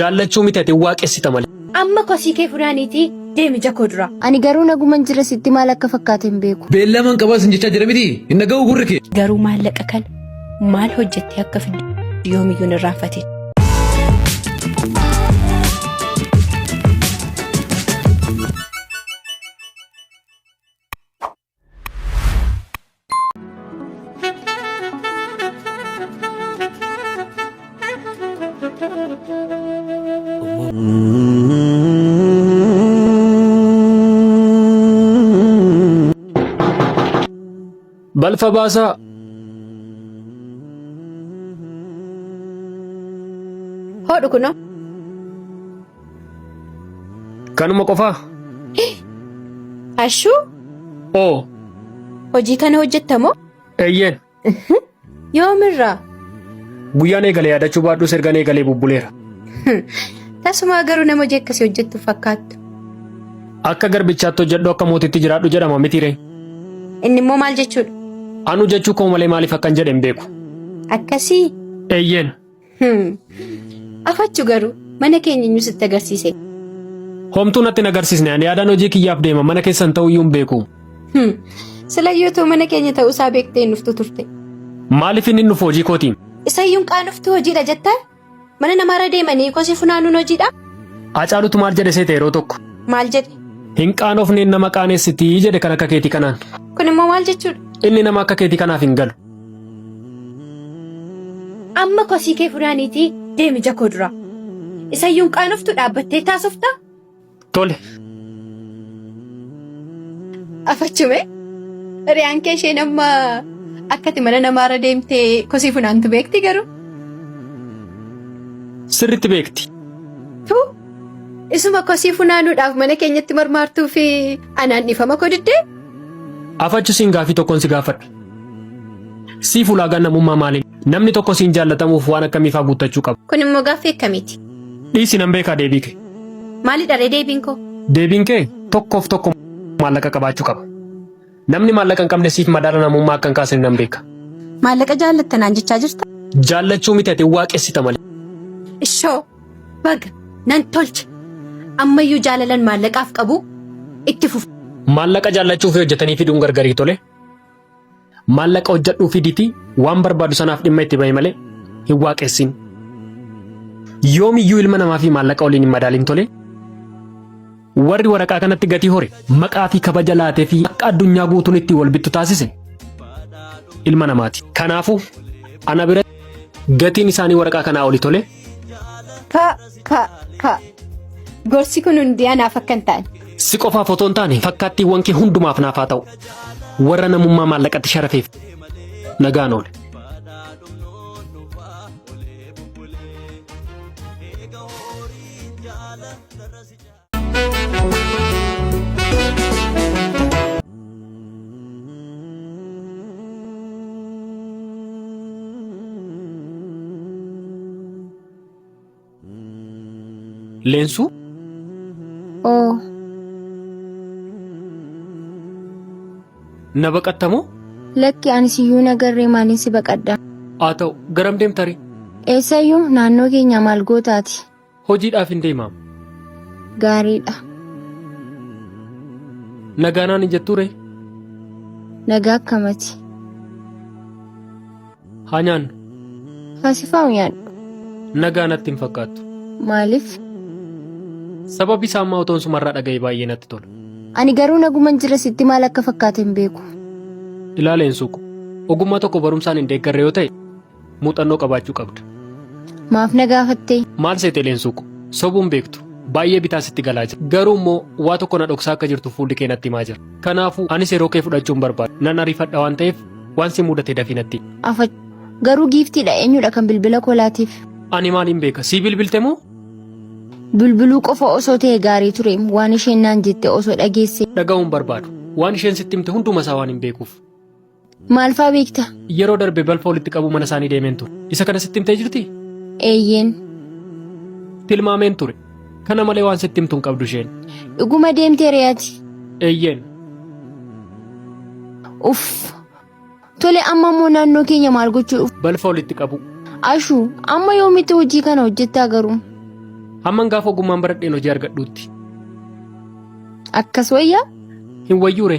Jaallachuu miti ati waaqessita malee. Amma kosii kee funaaniitii deemi ija koo duraa. Ani garuu naguman jira sitti maal akka fakkaate hin beeku. Beellaman qabaa sin jechaa jira miti hin dhaga'u gurri kee. Garuu maallaqa kana maal hojjettee akka fiddu yoomiyyuu hin irraanfatin. Balfa baasaa. Hodhu kunoo. Kanuma qofaa? Ashuu Oo, hojii kana hojjetta moo? eeyyeen. Yoomirraa? Guyyaan eegale yaadachuu baadhus ergan eegalee bubbuleera. Tasumaa garuu nama hojii akkasii hojjettu fakkaattu. Akka garbichaatti hojjedhu akka mootitti jiraadhu jedhama mitiiree. Inni immoo maal jechuudha? Anu jechuu koo malee maaliif akkan jedhe hin beeku. Akkasii? Eeyyeen. Afachu garuu mana keenya eenyu sitti agarsiise? Homtuu natti hin agarsiisne ani yaadaan hojii kiyyaaf deema mana keessan ta'uu iyyuu hin beeku. Silayyuu utuu mana keenya ta'uusaa beektee hin dhuftu turte. Maaliif inni hin dhufu hojii kootiin? Isayyuun qaanoftuu hojiidha jettaa? Mana namaarra deemanii kosii funaanuun hojiidha? Hacaalutu maal jedhe seete yeroo tokko? Maal jedhe? Hin qaanofneen nama qaanessiti jedhe kan akka keetii kanaan. Kun immoo maal jechuudha? Inni nama akka keetii kanaaf hin galu. Amma kosii kee funaaniitii deemi ija koo duraa. Isayyuun qaanoftu dhaabbattee taasofta? Tole. Afachume. Hiriyaan kee isheen amma akkati mana namaarra deemtee kosii funaantu beekti garuu. Sirriitti beekti. Tu isuma kosii funaanuudhaaf mana keenyatti marmaartuu fi anaan dhiifama koo diddee? Afachu siin gaafii tokkoon si gaafadha. Siif ulaagaan namummaa maali? Namni tokko siin jaallatamuuf waan akkamiifaa guuttachuu qaba? Kun immoo gaaffii akkamiiti? Dhiisi nan beekaa deebii kee. Maalidha ree deebiin koo? Deebiin kee tokkoof tokko maallaqa qabaachuu qaba. Namni maallaqa hin qabne siif madaala namummaa akka hin kaasne nan beeka. Maallaqa jaallatta naan jechaa jirta? Jaallachuu miti ati waaqessita malee. Ishoo baga nan tolche. Ammayyuu jaalalan maallaqaaf qabu itti fufa. Maallaqa jaallachuu fi hojjetanii fiduun gargarii tole. Maallaqa hojjedhuu fidiitii waan barbaadu sanaaf dhimma itti bahi malee hin waaqessin. Yoomiyyuu ilma namaa fi maallaqa waliin hin madaalin tole. Warri waraqaa kanatti gatii hore maqaa fi kabaja laatee fi akka addunyaa guutuun itti wal bittu taasise ilma namaati. Kanaafuu ana biratti gatiin isaanii waraqaa kanaa oli tole. Pa pa pa. Gorsi kun hundi anaaf akka hin taane. Si qofaaf otoo hin taane fakkaattiiwwan kee hundumaaf naaf haa ta'u. Warra namummaa maallaqatti sharafeef nagaan oole. Leensuu? Oo, Na baqatta moo? lakki ani siyyuu hin agarree maaliin si baqadha? Haa ta'u, garam deemta ree? Eessayyuu naannoo keenya maal gootaati? Hojiidhaaf hin deemaam. Gaariidha. Nagaa naan hin jettuu ree? Nagaa akkamati? Haa nyaannu. Faasifaa nyaadhu. Nagaa natti hin fakkaattu. Maaliif? Sababi isaa ammaa otoon sumarraa dhaga'e baay'ee natti tola. Ani garuu naguman jira sitti maal akka fakkaate hin beeku. Ilaaleen suuqu. Ogummaa tokko barumsaan hin deeggarre yoo ta'e muuxannoo qabaachuu qabda. Maaf na gaafatte? Maal seete Leensuuko? Sobuun beektu. Baay'ee bitaa sitti galaa jira. Garuu immoo waa tokko na dhoksaa akka jirtu fuulli kee natti himaa jira. Kanaafuu anis yeroo kee fudhachuu hin barbaadu. Nan ariifadha waan ta'eef waan si mudate dafii natti himi. Afa Garuu giiftiidha eenyudha kan bilbila koo laatiif? Ani maaliin beeka? Sii bilbilte moo? Bilbiluu qofa osoo ta'e gaarii ture waan isheen naan jette osoo dhageesse. Dhaga'uu hin barbaadu. Waan isheen sitti himte hunduma isaa waan hin beekuuf. Maal faa beekta? Yeroo darbe balfa walitti qabuu mana isaanii deemeen ture. Isa kana sitti himtee jirtii? Eeyyeen. Tilmaameen ture. Kana malee waan sitti himtu hin qabdu isheen. Dhuguma deemtee ree ati? Eeyyeen. Uff. Tole amma immoo naannoo keenya maal gochuu dhufu? Balfa walitti qabuu. Ashuu, amma yoomitti hojii kana hojjettaa garuu? Hamman gaafa ogummaan baradheen hojii argadhuutti. Akkas wayyaa? Hin wayyuure.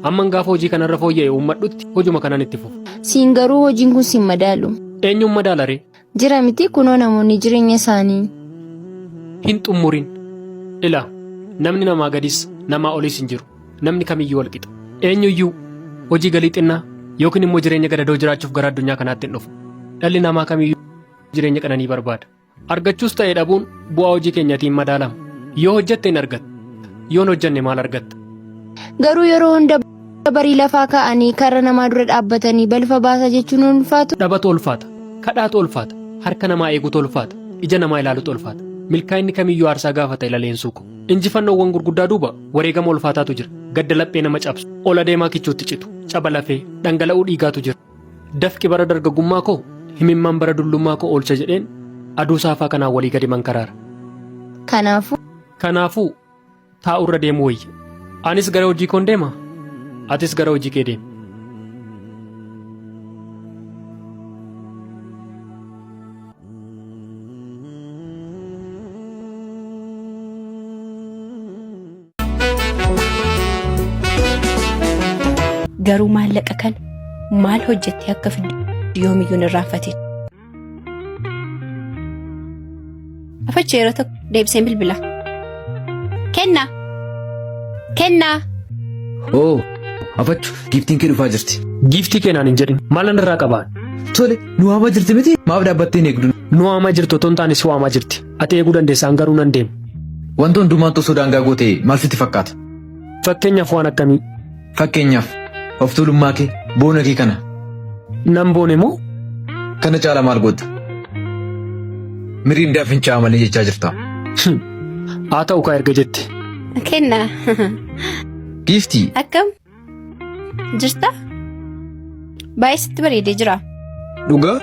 Hamman gaafa hojii kanarra fooyya'e uummadhutti hojuma kanan itti fufa. Siin garuu hojiin kun siin madaalu. Eenyuun madaalaree? Jira miti kunoo namoonni jireenya isaanii. Hin xumurin. Ilaa, namni namaa gadis namaa olis hin jiru. Namni kamiyyuu wal qixa. Eenyuyyuu hojii galii xinnaa yookiin immoo jireenya gadadoo jiraachuuf gara addunyaa kanaatti hin dhufu. Dhalli namaa kamiyyuu jireenya qananii barbaada. Argachuus ta'e dhabuun bu'aa hojii keenyatiin madaalama. Yoo hojjette hin argatta. Yoo hin hojjenne maal argatta? Garuu yeroo hunda barii lafaa ka'anii karra namaa dura dhaabbatanii balfa baasaa jechuun hin ulfaatu. Dhabatu ulfaata. Kadhaatu ulfaata. Harka namaa eeguutu ulfaata. Ija namaa ilaalutu ulfaata. Milkaa'inni kamiyyuu aarsaa gaafata ilaleensuu ko. Injifannoowwan gurguddaa duuba wareegama ulfaataatu jira. Gadda laphee nama cabsu. Ol adeemaa kichuutti citu. Caba lafee, dhangala'uu dhiigaatu jira. Dafqi bara dargaggummaa koo himimmaan bara dullummaa koo oolcha jedheen aduu saafaa kanaan walii gadi mankaraara. Kanaafuu Kanaafuu taa'urra deemuu wayya. Anis gara hojii koon deema. Atis gara hojii kee deemi. Garuu maallaqa kana maal hojjettee akka fiddu yoomiyyuu hin irraanfatin. Afachi yeroo tokko deebiseen bilbila. Kennaa! Kennaa! Oo, afachu giiftiin kee dhufaa jirti. Giiftii keenaan hin jedhin. Maalan irraa qabaan? Tole, nu waamaa jirti miti? Maaf dhaabbattee hin eegdu? Nu waamaa jirtu otoo hin taane si waamaa jirti. Ati eeguu dandeessa an garuu nan deema. Wanta hundumaatti osoo daangaa goote maal sitti fakkaata? Fakkeenyaaf waan akkamii? Fakkeenyaaf, of tuulummaa kee, boona kee kana. Nan boone moo? Kana caala maal goota? Miriindaa fincaa'aa malee jechaa jirta. Haa ta'u kaa erga jette. Kennaa! Giiftii, Akkam? Jirta? Baay'ee sitti bareedee jira. Dhugaa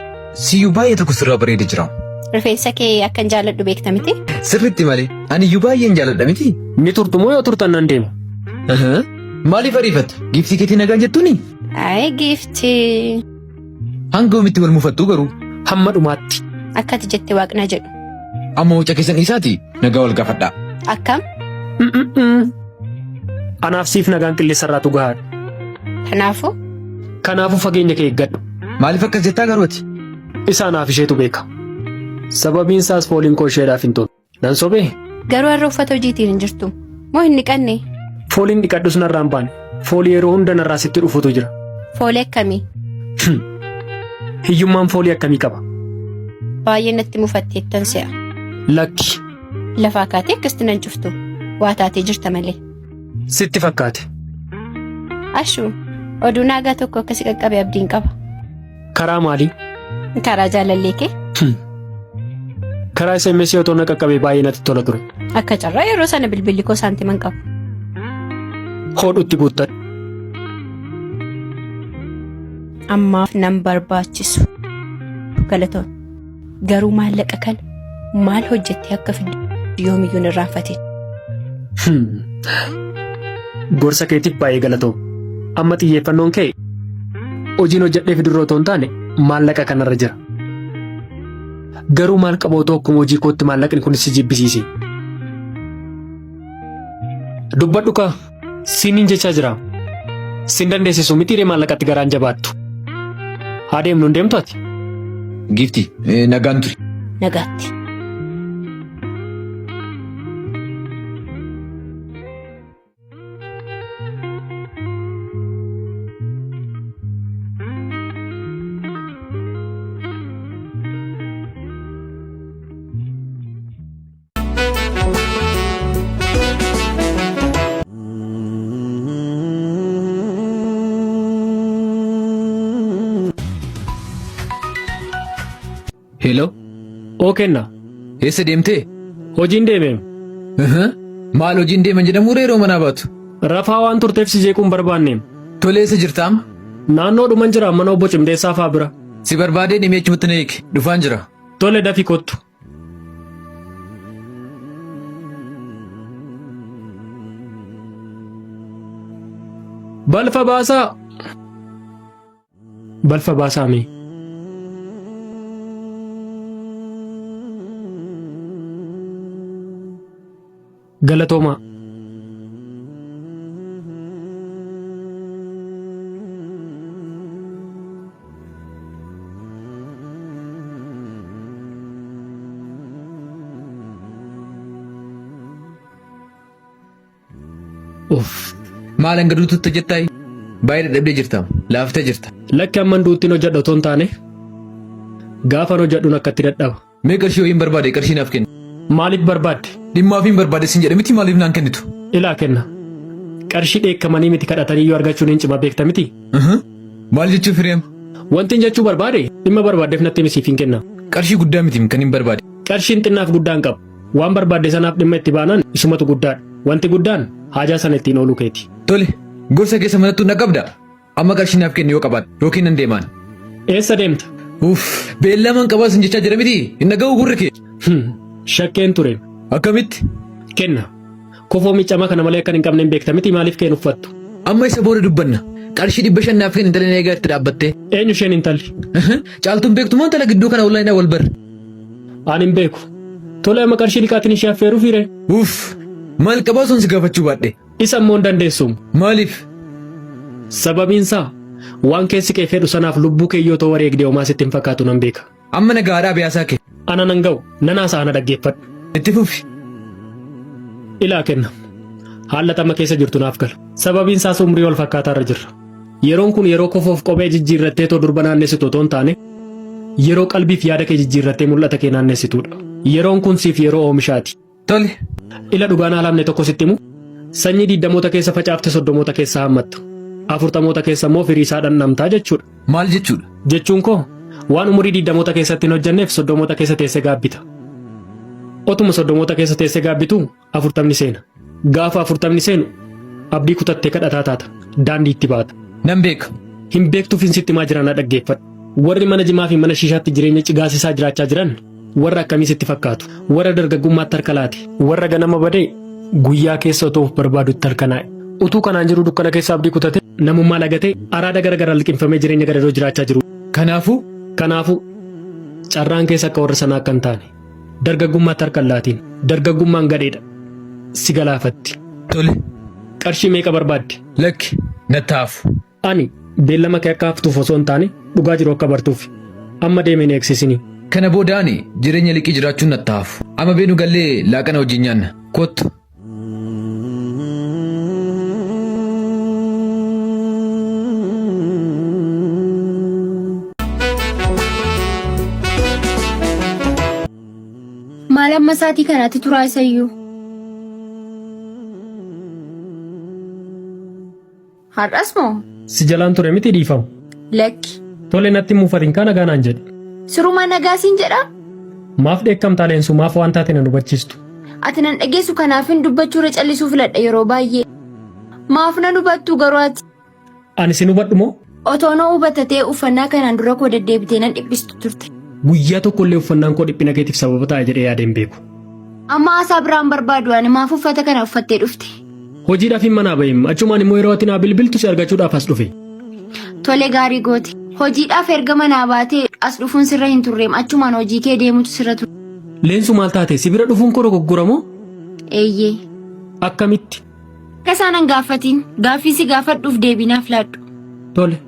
siyyuu baay'ee tokko sirraa bareedee jira. Rifeensa kee akkan jaalladhu beekta miti? Sirriitti malee ani iyyuu baay'een jaalladha miti. Ni turtu moo yoo turtan nan deema? Maaliif ariifatta? Giiftii keetii nagaan jettuuni? Ayi giiftii. Hanga yoomitti wal mufattuu garuu? Hamma dhumaatti. Akka ati jette waaqna jedhu. Amma waca keessan dhiisaati nagaa wal gaafadhaa. Akkam? Anaaf siif nagaan qilleensarraatu gahaadha. Kanaafuu? Kanaafuu fageenya kee eeggadhu. Maaliif akkas jettaa garuu ati? Isa anaaf isheetu beeka. Sababiin isaas fooliin koo isheedhaaf hin tolu. Nan sobee? Garuu har'a uffata hojiitiin hin jirtu. Moo hin dhiqanne? Fooliin dhiqadhus narraa hin baane. Foolii yeroo hunda narraa sitti dhufutu jira. Foolii akkamii? Hiyyummaan foolii akkamii qaba? Baay'ee natti mufatteettan se'a. Lakki. Lafaa kaatee akkasitti nan cuftu. Waa taatee jirta malee. Sitti fakkaate. Ashuu, oduu naagaa tokko akka si qaqqabe abdiin qaba. Karaa maalii? Karaa jaalallee kee. Karaa SMS otoo na qaqqabee baay'ee natti tola ture. Akka carraa yeroo sana bilbilli koo saantima hin qabu. Hodhutti guuttadhu. Ammaaf nan barbaachisu. Galatoon. Garuu maallaqa kana maal hojjettee akka fiddu yoomiyyuu hin irraanfatin. Gorsa keetiif baay'ee galatoom. Amma xiyyeeffannoon kee hojiin hojjedhee fidurra otoo hin taane maallaqa kanarra jira. Garuu maal qaba otoo akkuma hojii kootti maallaqni kunis si jibbisiise. Dubbadhu kaa siinin jechaa jira. Sin dandeessisu mitiiree maallaqatti garaan jabaattu. Haa deemnu hin deemtu ati? Giifti, nagaan turi. Nagaatti. Hello? Oo kenna. Eessa deemtee? Hojiin deemeem. Maal hojiin deeman jedhamu yeroo manaa baatu? Rafaa waan turteef si jeequu hin barbaanneem. Tole eessa jirta amma? Naannoo dhuman jira mana obbo Cimdeessaa faa bira. Si barbaadee dhimee achumatti na eegi. Dhufaan jira. Tole dafi kottu. Balfa baasaa! Balfa baasaa mee. Galatoomaa. Uff. Maal hanga duututti hojjettaayi? Baay'ee dadhabdee jirta. Laaftee jirta. Lakki amman duuttiin hojjedha otoo hin taane gaafan hojjedhuun akkatti dadhaba. Mee qarshii wayiin barbaade qarshii naaf kenni. Maaliif barbaadde? Dhimmaaf hin barbaade sin jedhe miti maaliif naan kennitu? Ilaa kenna. Qarshii dheekkamanii miti kadhatanii yoo argachuun hin cima beekta miti. Maal jechuuf hiriyaam? Wantin jechuu barbaade dhimma barbaaddeef natti himi siif hin kenna. Qarshii guddaa miti kan hin barbaade. Qarshiin xinnaaf guddaa hin qabu. Waan barbaadde sanaaf dhimma itti baanaan isumatu guddaadha. Wanti guddaan haajaa sana ittiin ooluu keeti. Tole, gorsa keessa manattuu na qabda. Amma qarshii naaf kenni yoo qabaatte yookiin nan deemaan. Eessa deemta? Uff, beellaman qabaa sin jechaa jira miti. Hin dhaga'uu gurri kee. Shakkeen ture. Akkamitti? Kenna. Kofoo miiccamaa kana malee akkan hin qabne hin beekta miti maaliif kee hin uffattu? Amma isa booda dubbanna. Qarshii 500 naaf kenni intala na eegaa itti dhaabbattee. Eenyu isheen intalli? Caaltuun beektu moo intala gidduu kana online wal barre? Ani hin beeku. Tole amma qarshii liqaatiin ishee affeeruu fiire? Uff! Maal qabaa osoon si gaafachuu baadhe? Isa immoo hin dandeessu. Maaliif? Sababiinsaa waan keessi kee fedhu sanaaf lubbuu kee yoo ta'u wareegdee homaa sitti hin fakkaatu nan beeka. Amma na gahaa dhaabi haasaa kee. Ana nan ga'u nan haasa'a na dhaggeeffadhu. Itti fufi. Ilaa kenna. Haala amma keessa jirtu naaf gala. Sababiin isaas umrii wal fakkaataa irra jirra. Yeroon kun yeroo kofoof kophee jijjiirrattee too durba naannessitu otoo hin taane yeroo qalbiif yaada kee jijjiirrattee mul'ata kee naannessituudha. Yeroon kun siif yeroo oomishaati. Tole. Ila dhugaan haalamne tokko sitti himu sanyii diiddamoota keessa facaafte soddomoota keessa haammatta. Afurtamoota keessa immoo firii isaa dhandhamtaa jechuudha. Maal jechuudha? Jechuun koo waan umurii diiddamoota keessatti hin hojjenneef soddomoota keessa teessee gaabbita. Otuma soddomoota keessa teessee gaabbitu afurtamni seena. Gaafa afurtamni seenu abdii kutattee kadhataa taata. Daandii itti baata. Nan beeka. Hin beektuuf hin sitti himaa jiran na dhaggeeffadhu. Warri mana jimaa fi mana shiishaatti jireenya cigaasisaa jiraachaa jiran warra akkamii sitti fakkaatu? Warra dargaggummaatti harka laate. Warra ganama badee guyyaa keessa otoo of barbaadutti halkanaa'e. Utuu kanaan jiru dukkana keessa abdii kutate namummaa lagatee araada gara garaa liqimfamee jireenya gadadoo jiraachaa jiru. Kanaafuu? Kanaafuu carraan keessa akka warra sanaa akka hin taane. Dargaggummaatti harka hin laatiin. Dargaggummaan gadheedha. Si galaafatti. Tole. Qarshii meeqa barbaadde? Lakki, natti haa hafu. Ani beellama kee akka haftuuf osoo hin taane dhugaa jiru akka bartuufi. Amma deemee na eegsisinii. Kana booda ani jireenya liqii jiraachuun natti haa hafu. Amma beenu gallee laaqana wajjin nyaanna. Kottu. Maal amma saatii kanatti turaa isayyuu? Har'as moo? Si jalaan ture miti dhiifama. Lakki. Tole natti hin mufatin kaa nagaa naan jedhi. Sirumaa nagaa siin jedha? Maaf dheekkamtaa Leensuu maaf waan taate nan hubachiistu. Ati nan dhageessu kanaafin dubbachuurra callisuu filadha yeroo baay'ee. Maaf nan hubattu garuu ati? Ani sin hubadhu moo? Otoo na hubatta ta'ee uffannaa kanaan dura koo deddeebitee nan dhiphistu turte. Guyyaa tokkollee uffannaan koo dhiphina keetiif sababa ta'a jedhee yaadee hin beeku. Amma haasaa biraan barbaadu ani maaf uffata kana uffattee dhufte? Hojiidhaaf hin manaa ba'eem. Achumaan immoo yeroo ati naa bilbiltu si argachuudhaaf as dhufe. Tole gaarii goote. Hojiidhaaf erga manaa baatee as dhufuun sirra hin turreem achumaan hojii kee deemutu sirra ture. Leensu maal taate si bira dhufuun koo dogoggora moo? Eeyyee. Akkamitti? Akka isaan hin gaafatin gaaffii si gaafadhuuf deebii naaf laadhu. Tole.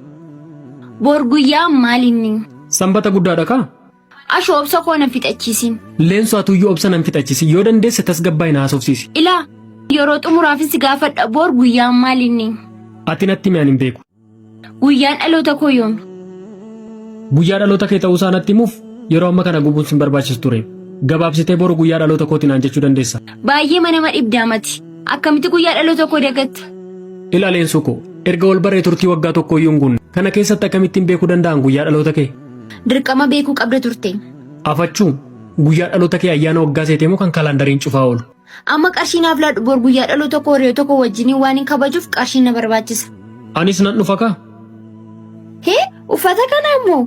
Bor guyyaa maal inni? Sanbata guddaadha kaa? Ashu obsa koo nan fixachiisin. Leensu atuyyuu obsa nan fixachiisin yoo dandeesse tasgabbaa'ii na haasofsiisi. Ilaa yeroo xumuraafin si gaafadha bor guyyaan maal inni? Ati natti himi ani hin beeku. Guyyaan dhaloota koo yoomi? Guyyaa dhaloota kee ta'uusaa natti himuuf yeroo amma kana gubuun sin barbaachisu ture. Gabaabsitee boru guyyaa dhaloota kooti naan jechuu dandeessa. Baay'eema nama dhibdaa mati. Akkamitti guyyaa dhaloota koo dagatta? Ilaa Leensuu koo, erga wal barree turtii waggaa tokkoo iyyuu hin guunne. Kana keessatti akkamittiin beekuu danda'an guyyaa dhaloota kee? Dirqama beekuu qabda turte. Afachuu, guyyaa dhaloota kee ayyaana waggaa seetee moo kan kaalaandariin cufaa oolu? Amma qarshii naaf laadhu bor guyyaa dhaloota koo hiriyoota koo wajjiniin waanin kabajuuf qarshiin na barbaachisa. Anis nan dhufa kaa? Hee uffata kanaan moo?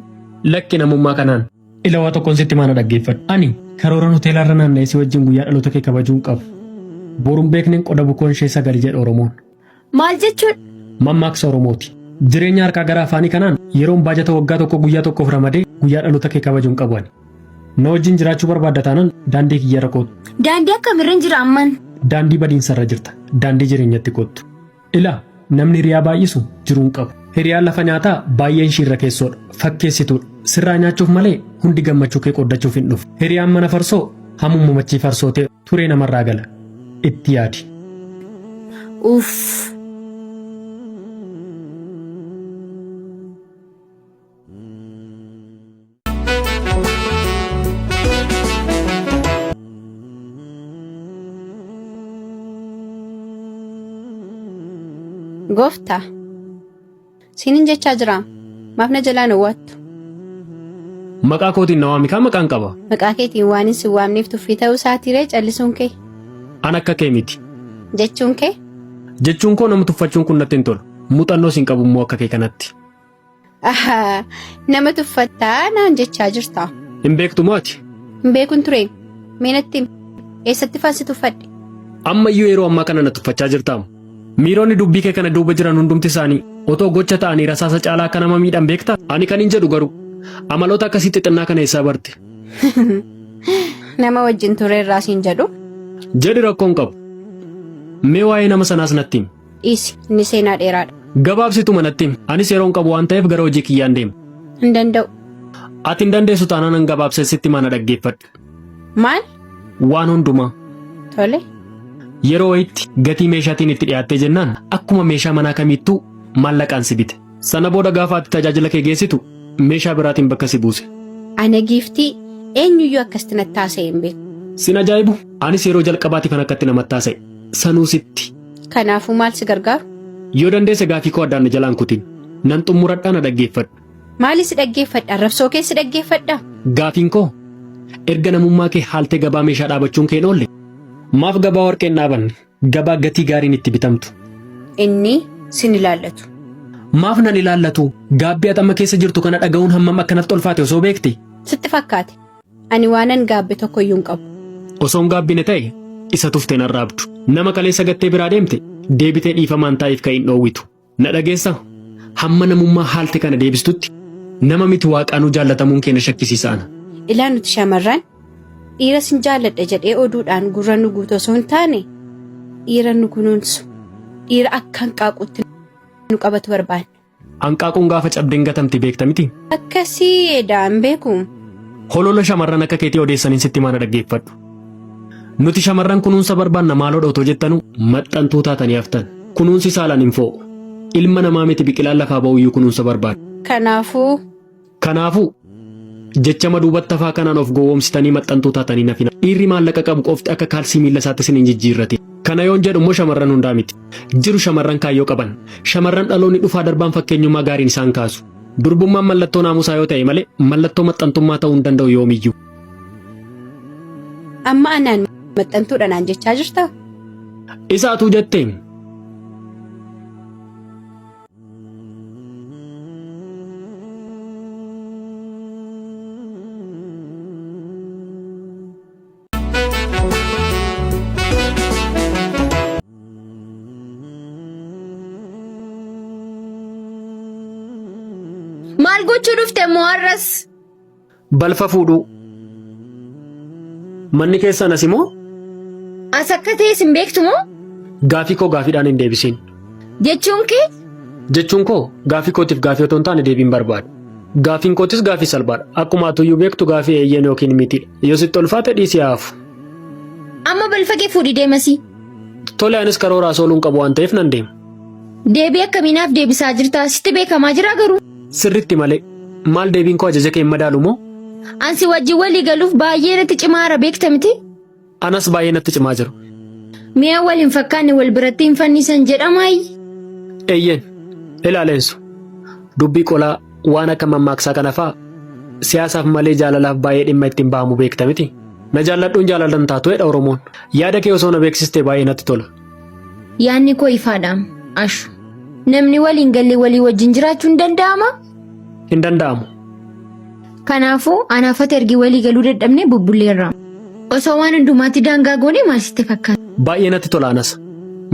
Lakki namummaa kanaan. Ila waa tokkon sitti himaa na dhaggeeffadhu. Ani karooran hoteela irra naanna'ee si wajjin guyyaa dhaloota kee kabajuu hin qabu. Boruun beekneen qoda bukoon ishee sagali jedha Oromoon. Maal jechuudha? Mammaaksa Oromooti. Jireenya harkaa gara afaanii kanaan yeroon baajata waggaa tokko guyyaa tokkoof ramadee guyyaa dhaloota kee kabaju hin qabu ani. Na wajjin jiraachuu barbaadda taanan daandii kiyyarra koottu. Daandii akkamirran jira amman? Daandii badiinsarra jirta. Daandii jireenyatti kottu. Ilaa namni hiriyaa baay'isu jiruu hin qabu. Hiriyaan lafa nyaataa baay'een ishiirra keessoodha. Fakkeessituudha. Sirraa nyaachuuf malee hundi gammachuu kee qooddachuuf hin dhufu. Hiriyaan mana farsoo hammuma machii farsoo ta'e turee namarraa gala. Itti yaadi. Uuff. Gooftaa, siinin jechaa jira. Maaf na jalaan owwaattu? Maqaa kootiin na waami kaa maqaan qaba. Maqaa keetiin waan hin si waamneef tuffii ta'uu isaatiree callisuun kee? An akka kee miti. Jechuun kee? Jechuun koo nama tuffachuun kun natti hin tolu. Muuxannoos hin qabu immoo akka kee kanatti. Ahaa, nama tuffattaa naan jechaa jirta. Hin beektu moo ati? Hin beekun ture. Mee natti himi. Eessatti faan si tuffadhe? Ammayyuu yeroo ammaa kana na tuffachaa jirtaam. Miironni dubbii kee kana duuba jiran hundumti isaanii otoo gocha ta'anii rasaasa caalaa akka nama miidhan beektaa? Ani kanin jedhu garuu amaloota akkasii xixinnaa kana eessaa barte? Nama wajjin turerraa siin jedhu. Jedhi rakkoo hin qabu. Mee waa'ee nama sanaas natti himi. Dhiisi, inni seenaa dheeraadha. Gabaabsituma natti himi. Anis yeroon qabu waan ta'eef gara hojii kiyyaan deema. Hin danda'u. Ati hin dandeessu taanaan an gabaabsee sitti himaa na dhaggeeffadhu. Maal? Waan hundumaa. Tole. Yeroo wayitti gatii meeshaatiin itti dhiyaattee jennaan akkuma meeshaa manaa kamiittuu maallaqaan si bite. Sana booda gaafa ati tajaajila kee geessitu meeshaa biraatiin bakka si buuse. Ana giiftii eenyuyyuu akkasitti natti haasa'ee hin beeku. Sin ajaa'ibu anis yeroo jalqabaatiif kan akkatti namatti haasa'e. Sanuu sitti. Kanaafuu maal si gargaaru? Yoo dandeesse gaafii koo addaan na jalaan kutin. Nan xummuradhaa na dhaggeeffadhu. Maali si dhaggeeffadha? Arrabsoo kee si dhaggeeffadha? Gaafiin koo erga namummaa kee haaltee gabaa meeshaa dhaabachuun kee hin oolle maaf gabaa warqee hin dhaabanne? Gabaa gatii gaariin itti bitamtu. Inni sin ilaallatu. Maaf nan ilaallatu? Gaabbii ati amma keessa jirtu kana dhaga'uun hammam akka natti ulfaate osoo beekte. Sitti fakkaate. Ani waanan gaabbe tokko iyyuu hin qabu. Osoon gaabbine ta'e isa tufte hin arraabdu. Nama kaleessa gattee biraa deemte deebitee dhiifamaan taa'iif ka'i hin dhoowwitu. Na dhageessaa? Hamma namummaa haalte kana deebistutti nama miti waaqaanuu jaallatamuun kee na shakkisiisa ana. Ilaa nuti shamarran dhiira sin jaalladha jedhee oduudhaan gurra nu guutu osoo hin taane dhiira nu kunuunsu, dhiira akka hanqaaquutti nu qabatu barbaanna. Hanqaaquun gaafa cabdeen gatamti beekta miti? Akkasii edaa hin beeku. Holola shamarran akka keetii odeessaniin sitti maana dhaggeeffadhu. Nuti shamarran kunuunsa barbaanna maaloodha otoo jettanuu maxxantuu taatanii haftan. Kunuunsi saalaan hin foo'u. Ilma namaa miti biqilaan lafaa ba'uyyuu kunuunsa barbaada. Kanaafuu. Kanaafuu, jechama duubatti hafaa kanaan of gowwoomsitanii maxxantuu taatanii hin hafinaa. Dhiirri maallaqa qabu qofti akka kaalsii miilla isaatti isin hin jijjiirratin. Kana yoon jedhu immoo shamarran hundaa miti. Jiru shamarran kaayyoo qaban. Shamarran dhaloonni dhufaa darbaan fakkeenyummaa gaariin isaan kaasu. Durbummaan mallattoo naamusaa yoo ta'e malee mallattoo maxxantummaa ta'uu hin danda'u yoomiyyuu. Amma anaan maxxantuudha naan jechaa jirtaa? Isa atuu jetteem. Maal gochuu dhufte immoo har'as? Balfa fuudhuu. Manni keessan asi moo? As akka ta'es hin beektu moo? Gaafii koo gaafiidhaan hin deebisiin. Jechuun kee? Jechuun koo gaafii kootiif gaafii otoo hin taane deebiin barbaada. Gaafiin kootis gaafii salphaadha. Akkuma atuyyuu beektu gaafii eeyyeen yookiin mitiidha. Yoo sitti ulfaate dhiisii haa hafu. Amma balfa kee fuudhii deemasii. Tole anis karoora as ooluun qabu waan ta'eef nan deema. Deebii akkamii naaf deebisaa jirta? Sitti beekamaa jiraa garuu? Sirriitti malee. Maal deebiin koo ajaja kee hin madaalu moo? An si wajjin walii galuuf baay'ee natti cimaara beekta miti? Anas baay'ee natti cimaa jira. Mi'a wal hin fakkaanne wal biratti hin fannisan jedhamaayi? Eeyyeen. Ilaa Leensu. Dubbii qolaa waan akka mammaaksaa kana faa siyaasaaf malee jaalalaaf baay'ee dhimma itti hin bahamu beekta miti? Na jaalladhuun jaalala hin taatu jedha Oromoon. Yaada kee osoo na beeksistee baay'ee natti tola. Yaadni koo ifaadha. Ashu. Namni walii hin galle walii wajjin jiraachuun danda'amaa? Hin danda'amu. Kanaafuu anaaf ati ergi walii galuu dadhabnee bubbulleerra. Osoo waan hundumaatti daangaa goonee maal sitti fakkaata? Baay'ee natti tola anas.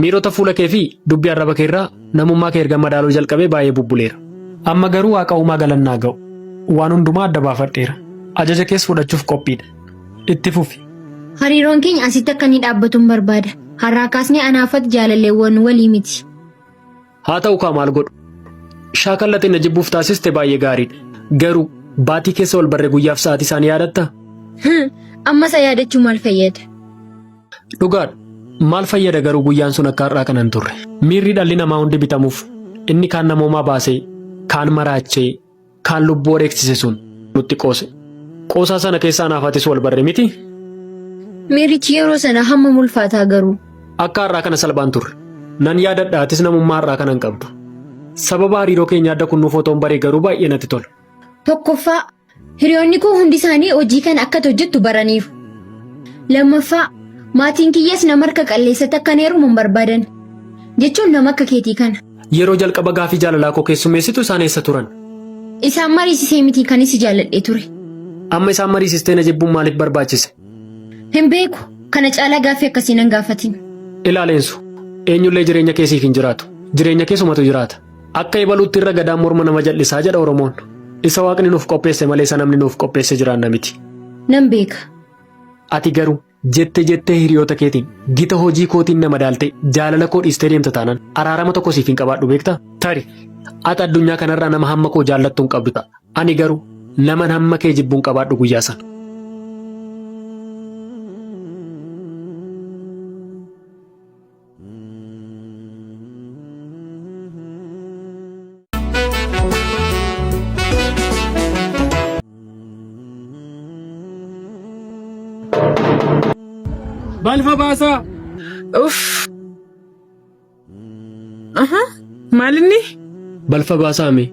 Miirota fuula kee fi dubbii arraba kee irraa namummaa kee ergan madaaluu jalqabee baay'ee bubbuleera. Amma garuu Waaqa uumaa galanni haa ga'u. Waan hundumaa adda baafadheera. Ajaja kees fudhachuuf qophiidha. Itti fufi. Hariiroon keenya asitti akka inni dhaabbatun barbaada. Har'aa kaasnee anaaf ati jaalalleewwan walii miti. Haa ta'u kaa maal godhu. Shaakalla ati na jibbuuf taasiste baay'ee gaariidha. Garuu baatii keessa wal barre guyyaaf sa'aatii isaanii yaadattaa? Amma isa yaadachuu maal fayyada? Dhugaadha. Maal fayyada garuu guyyaan sun akka har'aa kana hin turre. Miirri dhalli namaa hundi bitamuuf inni kaan namoomaa baasee, kaan maraachee, kaan lubbuu wareegsise sun nutti qoose. Qoosaa sana keessa anaaf atis wal barre miti? Miirichi yeroo sana hammam ulfaataa garuu? Akka har'aa kana salphaan turre. Nan yaadadha atis namummaa har'aa kana hin qabdu. Sababa hariiroo keenya adda kunnuuf otoon baree garuu baay'ee natti tola. Tokkoffaa, hiriyoonni koo hundi isaanii hojii kana akka ati hojjettu baraniiru. Lammaffaa, maatiin kiyyas nama harka qalleessatti akkan heerumu hin barbaadan. Jechuun nama akka keetii kana. Yeroo jalqaba gaafii jaalalaa koo keessummeessitu isaan eessa turan? Isaan mariisisee miti kanin si jaalladhee ture. Amma isaan mariisistee na jibbuun maaliif barbaachise? Hin beeku. Kana caalaa gaaffii akkasii nan gaafatin. Ilaa Leensu, eenyullee jireenya kee siif hin jiraatu. Jireenya kee sumatu jiraata. Akka ebaluutti irra gadaan morma nama jal'isaa jedha Oromoon. Isa Waaqni nuuf qopheesse malee isa namni nuuf qopheesse jiraanna miti. Nan beeka. Ati garuu jette jettee hiriyoota keetiin gita hojii kootiin na madaaltee jaalala koo dhiistee deemta taanaan araarama tokko siif hin qabaadhu beektaa? Tari ati addunyaa kanarraa nama hamma koo jaallattu hin qabdu ta'a. Ani garuu naman hamma kee jibbu hin qabaadhu guyyaa sana. Balfa baasaa. Uff. Aha. Maalinni? Balfa baasaa mee.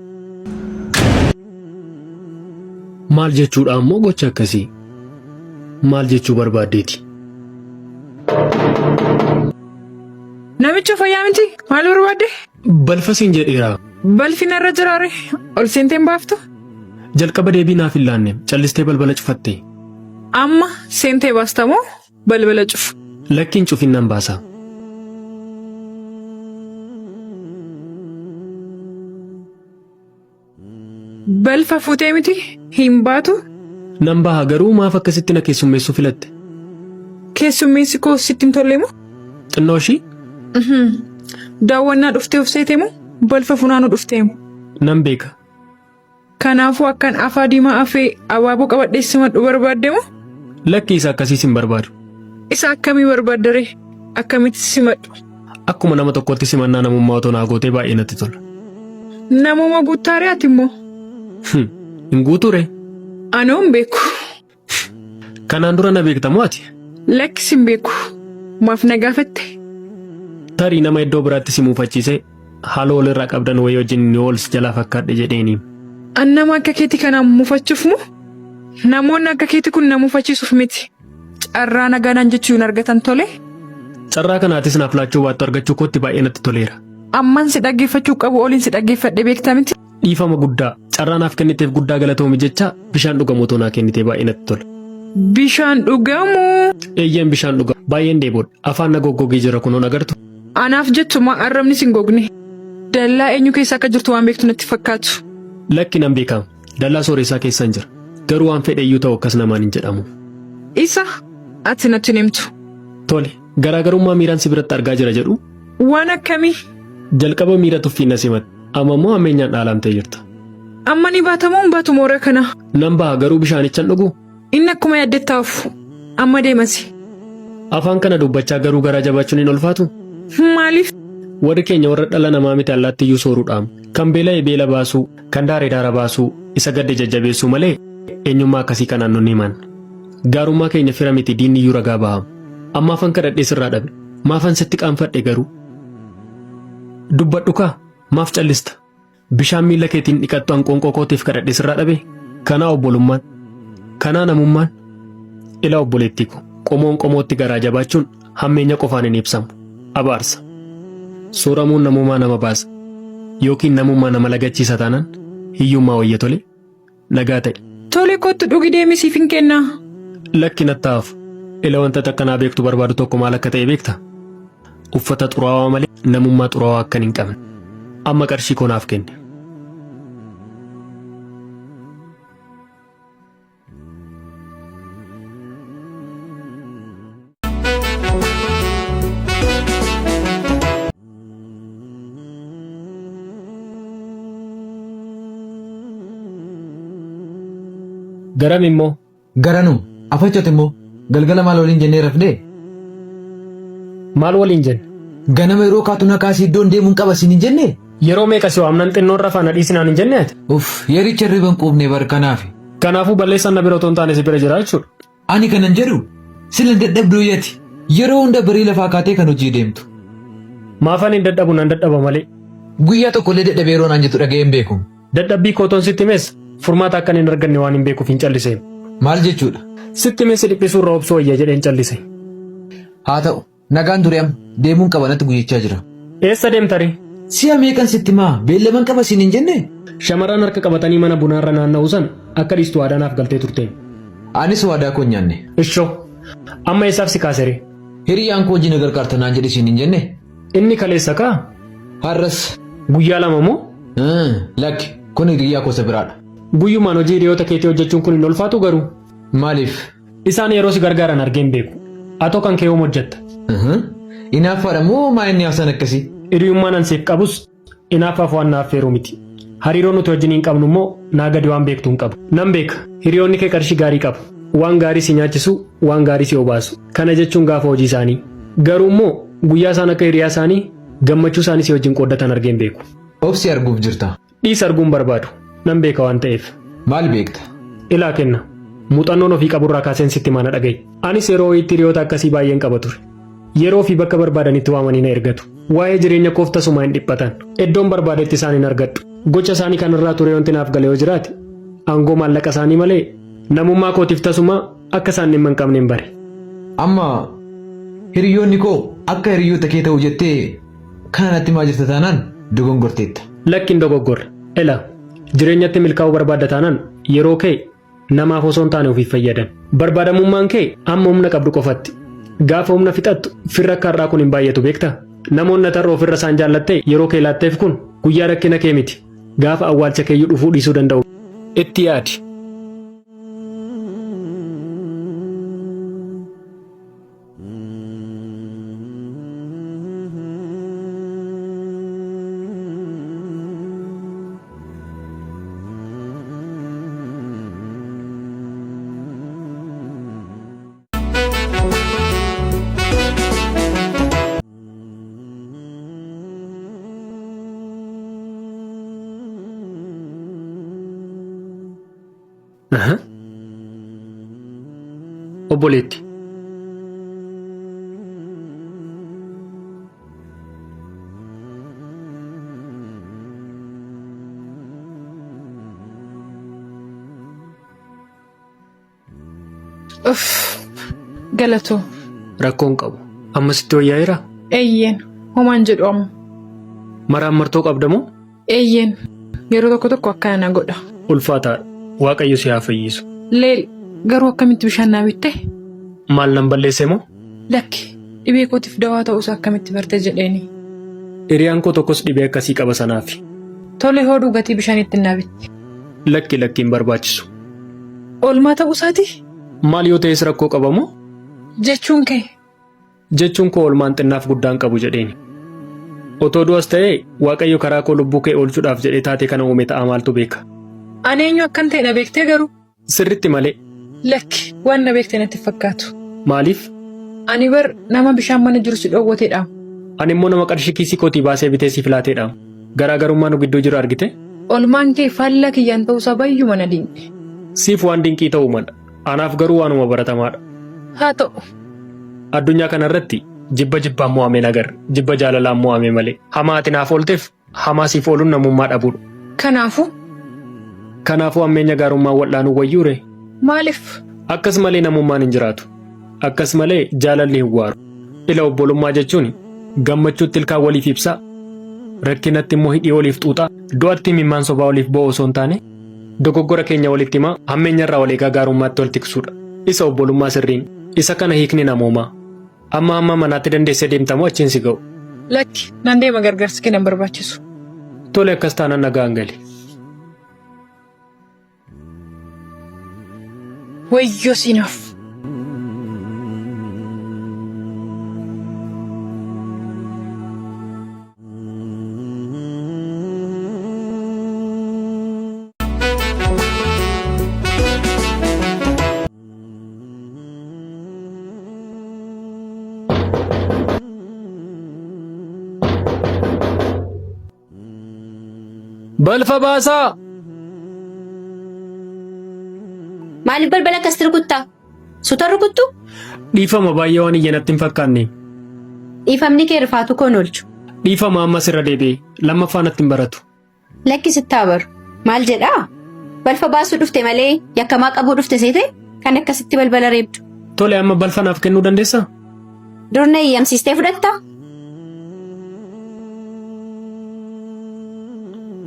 Maal jechuudha ammoo gocha akkasii? Maal jechuu barbaaddeeti? Namicha fayyaa miti? Maal barbaadde? Balfa siin jedheera. Balfi narra jiraare. Ol seentee hin baaftu? Jalqaba deebii naaf hin laanne. Callistee balbala cufatte. Amma seentee baasta moo balbala cufu? Lakki hin cufin nan baasa. Balfa fuutee miti hin baatu. Nan baha garuu maaf akkasitti na keessummeessuu filatte? Keessummeessi koo sitti hin tolle moo? Xinnoo ishii? Daawwannaa dhuftee of seete moo? Balfa funaanuu dhuftee moo? Nan beeka. Kanaafuu akkan afaa diimaa afee abaaboo qabadhee simadhu barbaadde moo? Lakki isa akkasiis hin barbaadu. Isa akkamii barbaaddaree? Akkamitti simadhu? Akkuma nama tokkootti simannaa namummaa otoo naa gootee baay'ee natti tola. Namuma guuttaaree ati immoo? Hin guutuuree? Anoo hin beeku. Kanaan dura na beekta moo ati? Lakki sin beeku. Maaf na gaafatte? Tarii nama iddoo biraatti si muufachiisee haaloo walirraa qabdan wayii wajjin ni ol si jalaa fakkaadhe jedheeni. An nama akka keetii kanaan muufachuuf moo? Namoonni akka keetii kun na muufachiisuuf miti. Carraa nagaa naan jechuu hin argatan tole. Carraa kana atis naaf laachuu baattu argachuu kootti baay'ee natti toleera. Amman si dhaggeeffachuu qabu oliin si dhaggeeffadhe beekta miti. Dhiifama guddaa carraa naaf kenniteef guddaa galatoomi jechaa bishaan dhugamu otoo naa kennitee baay'ee natti tola. Bishaan dhugamu. Eeyyeen bishaan dhugamu. Baay'een dheebodha. Afaan na goggogee jira kunoo hin agartu? Anaaf jettu maa arrabni sin gogne. Dallaa eenyu keessa akka jirtu waan beektu natti fakkaatu. Lakki nan beekaam. Dallaa sooressaa keessan jira. Garuu waan fedhe iyyuu ta'u akkas namaan hin jedhamu. Isa ati natti hin himtu. Tole, garaagarummaa miiraan si biratti argaa jira jedhu? Waan akkamii? Jalqaba miira tuffiin na simatte. Amma immoo hammeenyaan dhaalamtee jirta. Amma ni baata moo hin baatu moora kana? Nan baha garuu bishaanicha hin dhuguu? Inni akkuma yaaddetti haa hafu. Amma deemasi. Afaan kana dubbachaa garuu garaa jabaachuun hin ulfaatu? Maaliif? Warri keenya warra dhala namaa miti allaattiiyyuu sooruudhaam. Kan beela'e beela baasuu, kan daare daara baasuu, isa gadde jajjabeessuu malee eenyummaa akkasii kanaan nun himan. Gaarummaa keenya fira miti diinniyyuu ragaa bahaam. Ammaafan kadhadhee sirraa dhabe. Maafan sitti qaanfadhe garuu? Dubbadhukaa! Maaf callista? Bishaan miilla keetiin dhiqattu an qoonqoo kootiif kadhadhe sirraa dhabee? Kanaa obbolummaan? Kanaa namummaan? Ilaa obboleettii ko, qomoon qomootti garaa jabaachuun hammeenya qofaan hin ibsamu. Abaarsa. Sooramuun namummaa nama baasa. Yookiin namummaa nama lagachiisa taanaan hiyyummaa wayya tole? Nagaa ta'i. Tole kottu dhugi deemi siifin kennaa. Lakki natti haa hafu. Ila wanta ati akka naa beektu barbaadu tokko maal akka ta'e beekta? Uffata xuraawaa malee namummaa xuraawaa akkan hin qabne. Amma qarshii koo naaf kenni. Garam immoo? Garanuma. Afachooti immoo galgala maal waliin jennee rafnee? Maal waliin jenne? Ganama yeroo kaatu na kaasii iddoon deemuun qaba siin hin jennee? Yeroo meeqa si waamnan xinnoon rafaa na dhiisinaan hin jenne ati? Uff yericha hirriba hin quufne bar kanaafi. Kanaafuu balleessaan na bira otoo hin taane si bira jira jechuudha. Ani kanan jedhu sila hin dadhabduu yati yeroo hunda barii lafaa kaatee kan hojii deemtu. Maafan hin dadhabu nan dadhaba malee. Guyyaa tokko illee dadhabee yeroo naan jettu dhaga'ee hin beeku. Dadhabbii koo otoon sitti himees furmaata akkan hin arganne waan hin beekuuf hin callise. Maal jechuudha? Sitti himee si dhiphisuu irra obsuu wayya jedheen callise. Haa ta'u, nagaan turi amma. Deemuun qaba natti guyyachaa jira. Eessa deemta ree? Si'a meeqan sitti himaa beellaman qaba siin hin jennee? Shamarran harka qabatanii mana bunaarra naanna'uu sana akka dhiistu waadaa naaf galtee turteem. Anis waadaa koo hin nyaanne. Ishoo! Amma eessaaf si kaase ree? Hiriyaan koo hojii na gargaarta naan jedhe siin hin jennee? Inni kaleessa kaa? Har'as. Guyyaa 2 moo? Lakki, kun hiriyyaa koo isa biraadha. Guyyumaan hojii hiriyoota keetii hojjechuun kun hin ulfaatuu garuu? Maaliif? Isaan yeroo si gargaaran argee hin beeku. Atoo kan kee yoom hojjetta? Inaaffaadha moo maa inni haasaan akkasii? Hiriyummaan an siif qabus inaaffaaf waan na affeeru miti. Hariiroo nuti wajjiniin qabnu immoo naa gadi waan beektu hin qabu. Nan beeka, hiriyoonni kee qarshii gaarii qabu. Waan gaarii si nyaachisu, waan gaarii si obaasu. Kana jechuun gaafa hojii isaanii. Garuu immoo guyyaa isaan akka hiriyaa isaanii gammachuu isaanii si wajjin qooddatan argee hin beeku. Obsi arguuf jirta. Dhiisi arguu hin barbaadu. Nan beeka waan ta'eef. Maal beekta? Ilaa Kenna. Muuxannoon ofii qaburraa kaaseen sitti himaa na dhaga'i. Anis yeroo wayiitti hiriyoota akkasii baay'een qaba ture. Yeroo fi bakka barbaadanitti waamanii na ergatu. Waa'ee jireenya koof tasumaa hin dhiphatan. Iddoon barbaadetti isaan hin argadhu. Gocha isaanii kanarraa turee wanti naaf gale yoo jiraate, aangoo maallaqa isaanii malee namummaa kootiif tasumaa akka isaan dhimma hin qabnen bare. Amma hiriyyoonni koo akka hiriyyoota kee ta'u jettee kana natti himaa jirta taanaan dogongorteetta. Lakki hin dogoggorre. Ela, jireenyatti milkaa'uu barbaadda taanaan yeroo kee namaaf osoo hin taane ofiif fayyadami. Barbaadamummaan kee hamma humna qabdu qofatti. Gaafa humna fixattu firri akka har'aa kun hin baay'atu beektaa? Namoonni ati har'a ofirra isaan jaallattee yeroo kee laatteef kun guyyaa rakkina kee miti gaafa awwaalcha keeyyuu dhufuu dhiisuu danda'u. Itti yaadi. Aha. Obboleetti. Uff galatoo. Rakkoo hin qabu. Amma sitti wayyaa'eeraa? Eeyyeen homaan jedhu amma. Maraammartoo qabda moo? Eeyyeen yeroo tokko tokko akkana na godha. Ulfaataadha. Waaqayyo si haa fayyisu. Leel garuu akkamitti bishaan naa bitte? Maal nan balleesse moo? Lakki dhibee kootiif dawaa ta'uusaa akkamitti barte jedheeni. Hiriyaan koo tokkos dhibee akkasii qaba sanaafi. Tole hoodhuu gatii bishaan ittiin naa bitte. Lakki lakki hin barbaachisu. Oolmaa ta'uu isaatii? Maal yoo ta'es rakkoo qaba moo? Jechuun kee? Jechuun koo oolmaan xinnaaf guddaan qabu jedheeni. Otoo du'as ta'ee Waaqayyo karaa koo lubbuu kee oolchuudhaaf jedhee taatee kana uume ta'aa maaltu beeka. Ani eenyu akkan ta'e na beektee garuu? Sirritti malee. Lakki, waan na beekte natti hin fakkaatu. Maaliif? Ani bar nama bishaan mana jiru si dhoowwateedhaam. Ani immoo nama qarshii kiisii kootii baasee bitee siif laateedhaam. Garaagarummaa nu gidduu jiru argitee? Olmaan kee faallaa kiyyaan ta'uusaa baay'uma na dinqe. Siif waan dinqii ta'uu mala. Anaaf garuu waanuma baratamaadha. Haa ta'u. Addunyaa kana irratti jibba jibbaan mo'ame hin agarre. Jibba jaalalaan mo'ame malee. Hamaa ati naaf oolteef hamaa siif ooluun namummaa dhabuudha. Kanaafuu? Kanaafuu hammeenya gaarummaan wal'aanuu wayyuuree? Maaliif? Akkas malee namummaan hin jiraatu. Akkas malee jaalalli hin waaru. Ila obbolummaa jechuun gammachuutti ilkaan waliif ibsaa, rakkinatti immoo hidhii waliif xuuxaa, du'atti imimmaan sobaa waliif boo'uu osoo hin taane, dogoggora keenya walitti himaa, hammeenya irraa wal eegaa gaarummaatti wal tiksuudha. Isa obbolummaa sirriin. Isa kana hiikni namoomaa. Amma hamma manaatti dandeessee deemta moo achiin si ga'u? Lakki, nan deema gargaarsi kee nan barbaachisu. Tole akkas taanaan nagaan gali. Wayyoo siinaaf. Balfa baasaa! Maaliif balbala akkasitti rukuttaa? Suuta rukuttu? Dhiifama baay'ee waan iyya natti hin fakkaanne. Dhiifamni kee rifaatuu koo hin oolchu. Dhiifama ammas irra deebi'ee lammaffaa natti hin baratu. Lakki sitti haa baru. Maal jedhaa? Balfa baasuu dhufte malee yakkamaa qabuu dhufte seete kan akkasitti balbala reebdu. Tole amma balfa naaf kennuu dandeessaa? Dur na eeyyamsiistee fudhattaa?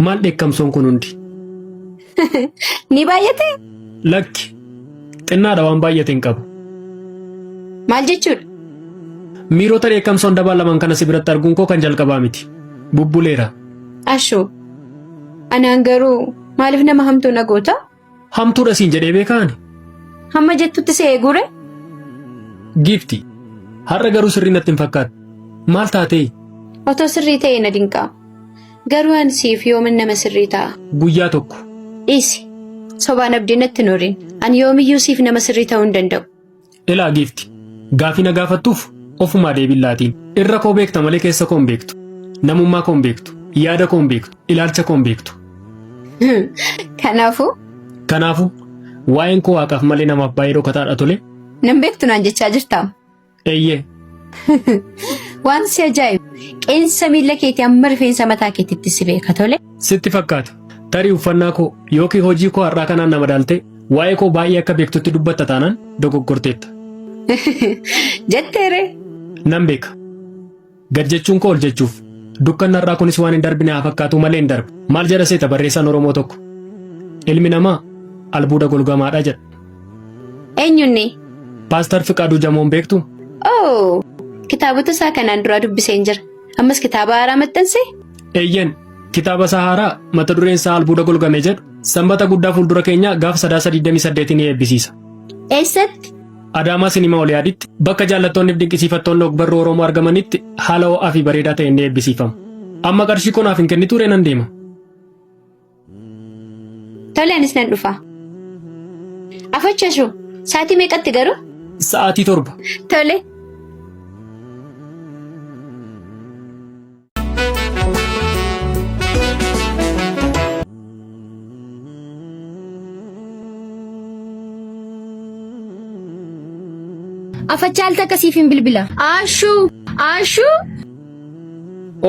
Maal dheekkamsoon kun hundi? Ni baay'ate? Lakki xinnaadha waan baay'ate hin qabu. Maal jechuudha? Miirota dheekkamsoon dabaalaman kana si biratti arguun koo kan jalqabaa miti. Bubbuleera. Ashoo. Anaan garuu maaliif nama hamtuu na goota? Hamtuudha siin jedhee beekaa ani? Hamma jettutti si eeguure? Giifti. Har'a garuu sirrii natti hin fakkaatu. Maal taatee? Otoo sirrii ta'ee na dinqaa. Garuu ani siif yoomin nama sirrii ta'a? Guyyaa tokko. Dhiisi. Sobaan abdii natti hin horin. Ani yoomiyyuu siif nama sirrii ta'uu hin danda'u. Ilaa giifti. Gaafii na gaafattuuf ofumaa deebiin laatiin. Irra koo beekta malee keessa koo hin beektu. Namummaa koo hin beektu. Yaada koo hin beektu. Ilaalcha koo hin beektu. Kanaafuu Kanaafuu waa'een koo waaqaaf malee namaaf baay'ee dhokataadha tole. nan beektu naan jechaa jirtaa? Eeyyee. Waan si ajaa'ibu qeensa miilla keetii amma rifeensa mataa keetiitti si beeka tole. Sitti fakkaata. Tarii uffannaa koo yookiin hojii koo har'aa kanaan na madaaltee waa'ee koo baay'ee akka beektutti dubbatta taanaan dogoggorteetta. Jetteere. Nan beeka. Gad jechuun koo ol jechuuf. Dukkanni har'aa kunis waan hin darbine haa fakkaatu malee hin darbu. Maal jedha seeta barreessaan Oromoo tokko? Ilmi namaa albuuda golgamaadha jedha. Eenyunni? Paastar Fiqaaduu Jamoon beektu? Oo, kitaabota isaa kanaan duraa dubbiseen jira. Ammas kitaaba haaraa maxxanse? Eeyyen, kitaaba isaa haaraa mata dureen isaa albuuda golgame jedhu sanbata guddaa fuuldura keenyaa gaafa sadaasa 28 ni eebbisiisa. Eessatti? Adaamaa Sinimaa Oliyaaditti bakka jaallattoonni fi dinqisiifattoonni ogbarruu Oromoo argamanitti haala ho'aa fi bareedaa ta'een ni eebbisiifama. Amma qarshii koo naaf hin kennituu ree nan deema. Tole anis nan dhufa. Afachashu sa'aatii meeqatti garuu? Sa'aatii 7. Tole. Afacha al takka siif hin bilbila. Ashuu! Ashuu!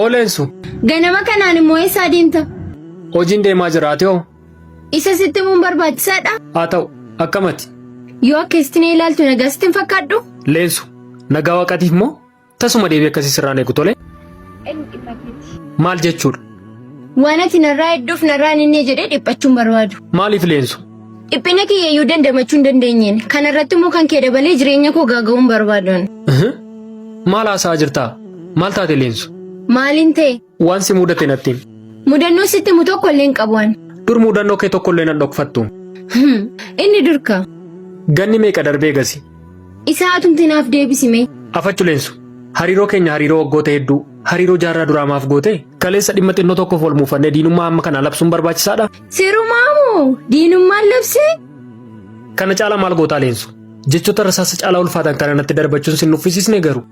Ooleensu. Ganama kanaan immoo eessaa deemta? Hojiin deemaa jira ati hoo? Isa sitti himuun barbaachisaadha? Haa ta'u, akkamati? Yoo akka istinee ilaaltu nagaa sitti hin fakkaadhu? Leensu, nagaa waaqatiif moo? Tasuma deebii akkasii sirraan eegu tole? Maal jechuudha? Waan ati narraa hedduuf narraa hin innee jedhee dhiphachuu hin barbaadu. Maaliif leensu? Dhiphina kiyya iyyuu dandamachuu hin dandeenyeen. Kana irratti immoo kan kee dabalee jireenya koo gaaga'uu hin barbaadu. Maal haasa'aa jirtaa? Maal taate leensu? Maaliin ta'e? Waan si mudate natti himi. Mudannoo sitti himu tokko illee hin qabu ani. Dur mudannoo kee tokko illee nan dhokfattu. Inni durka. Ganni meeqa darbee gasi? Isaa atumti naaf deebisi mee. Afachu Leensu, hariiroo keenya hariiroo waggoota hedduu, hariiroo jaarraa duraa maaf goote? Kaleessa dhimma xinnoo tokkoof wal muufannee diinummaa hamma kanaa labsuun barbaachisaadha? Sirumaa moo diinummaan labsee? Kana caalaa maal gootaa Leensu? Jechoota rasaasa caalaa ulfaatan kana natti darbachuun sin nuffisiisne garuu.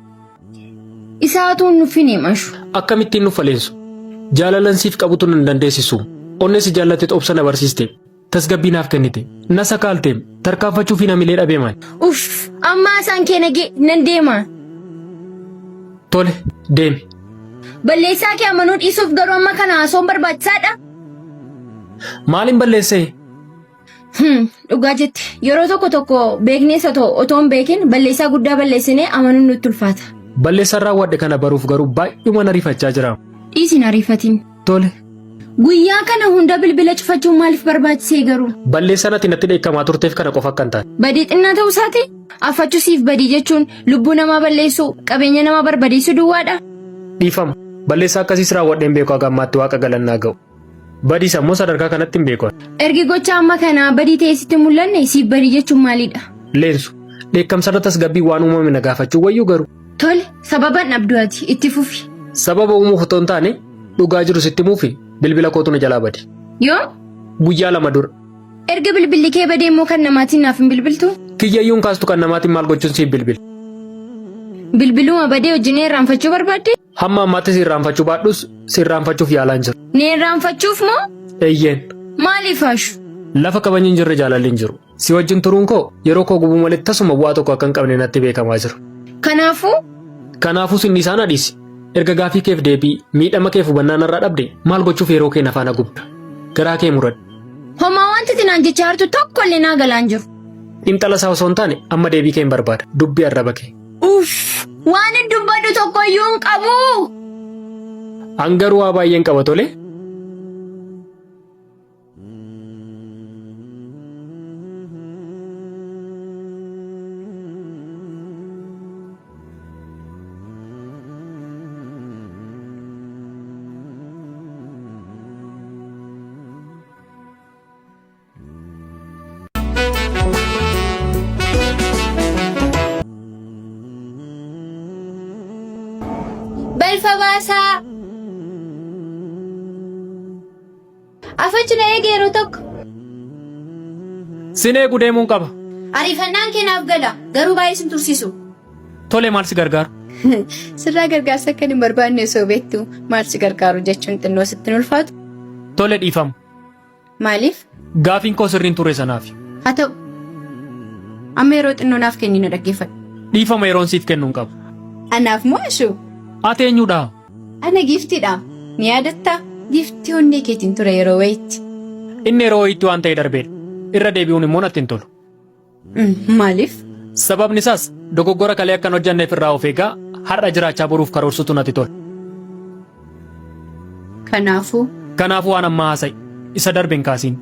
Isaa atuu hin nuffine mashu. Akkamittiin nuffa Leensu? Jaalalan siif qabutu nan dandeessisu. Onnee si jaallatte obsa na barsiiste. Tasgabbii naaf kennite. Na sakaalteem. Tarkaanfachuufin hamilee dhabeem ani. Uff! Amma haasaan kee nagee nan deema. Tole, deemi. Balleessaa kee amanuu dhiisuuf garuu amma kana haasa'uun barbaachisaadha? Maalin balleessee? Hmm, dhugaa jette. Yeroo tokko tokko beeknees haa ta'u otoo hin beekin balleessaa guddaa balleessinee amanuun nutti ulfaata. Balleessaan raawwadhe kana baruuf garuu baay'uman ariifachaa jira. Dhiisi hin ariifatin. Tole. Guyyaa kana hunda bilbila cufachuun maaliif barbaachisee garuu? Balleessaan ati natti dheekkamaa turteef kana qofa akka hin taane. Badii xinnaa ta'uu isaati? Affachuu siif badii jechuun lubbuu namaa balleessuu, qabeenya namaa barbadeessuu duwwaadha. Dhiifama. Balleessaa akkasiis raawwadhee hin beeku haga ammaatti waaqa galannaa ga'u. Badiisa immoo sadarkaa kanatti hin beeku ani. Ergi gocha amma kanaa badii ta'ee sitti hin mul'anne siif badii jechuun maalidha? Leensu. Dheekkamsarra tasgabbii waan uumame na gaafachuu wayyuu garuu. Tole, sababa hin dhabdu ati, itti fufi. Sababa uumuuf otoo hin taane dhugaa jiru sitti himuufi bilbila kootu na jalaa bade. Yoom? Guyyaa 2 dura. Erga bilbilli kee badee immoo kan namaatiin naaf hin bilbiltuu? Kiyyayyuu hin kaastu kan namaatiin maal gochuun siif bilbila? Bilbiluma badee wajjin irraanfachuu barbaadde? Hamma ammaatti si irraanfachuu baadhus si irraanfachuuf yaalaan jira. Ni irraanfachuuf moo? Eeyyeen. Maaliif Ashu? Lafa kabajni hin jirre jaalalli hin jiru. Si wajjin turuun koo yeroo koo gubuu malee tasuma bu'aa tokko akka hin qabne natti beekamaa jira. Kanaafuu? Kanaafuu sinni isaan adhiisi. Erga gaafii keef deebii miidhama keef hubannaa narraa dhabde maal gochuuf yeroo kee nafaana gubda. Garaa kee muradhu. Homaa wanti ati naan jechaa jirtu tokko illee naa galaa hin jiru. Xiinxala isaa osoo hin taane amma deebii kee hin barbaada. Dubbii arraba kee. Uff! Waan hin dubbadhu tokko iyyuu hin qabu! An garuu waa baay'een qaba tole. Balfa baasaa! Afachi na eegi yeroo tokko. Sin eegu deemuun qaba. Ariifannaan kee naaf gala. Garuu baay'ee sin tursiisu. Tole maal si gargaaru? Sirraa gargaarsa akka hin barbaanne osoo beektu maal si gargaaru jechuun xinnoo sitti hin ulfaatu. Tole dhiifama. Maaliif? Gaafiin koo sirriin ture sanaafi. Haa ta'u. Amma yeroo xinnoo naaf kenni na dhaggeeffadhu. Dhiifama yeroon siif kennu hin qabu. Anaaf moo Ashuu? Ati eenyudha? Ana giiftiidha. Ni yaadattaa? Giiftii onnee keetiin ture yeroo wayiitti. Inni yeroo wayiitti waan ta'e darbeedha. Irra deebi'uun immoo natti hin tolu. Maaliif? Sababni isaas dogoggora kalee akkan hojjanneef irraa of eegaa har'a jiraachaa boruuf karoorsutu natti tola. Kanaafuu? Kanaafuu waan ammaa haasa'i. Isa darbe hin kaasiin.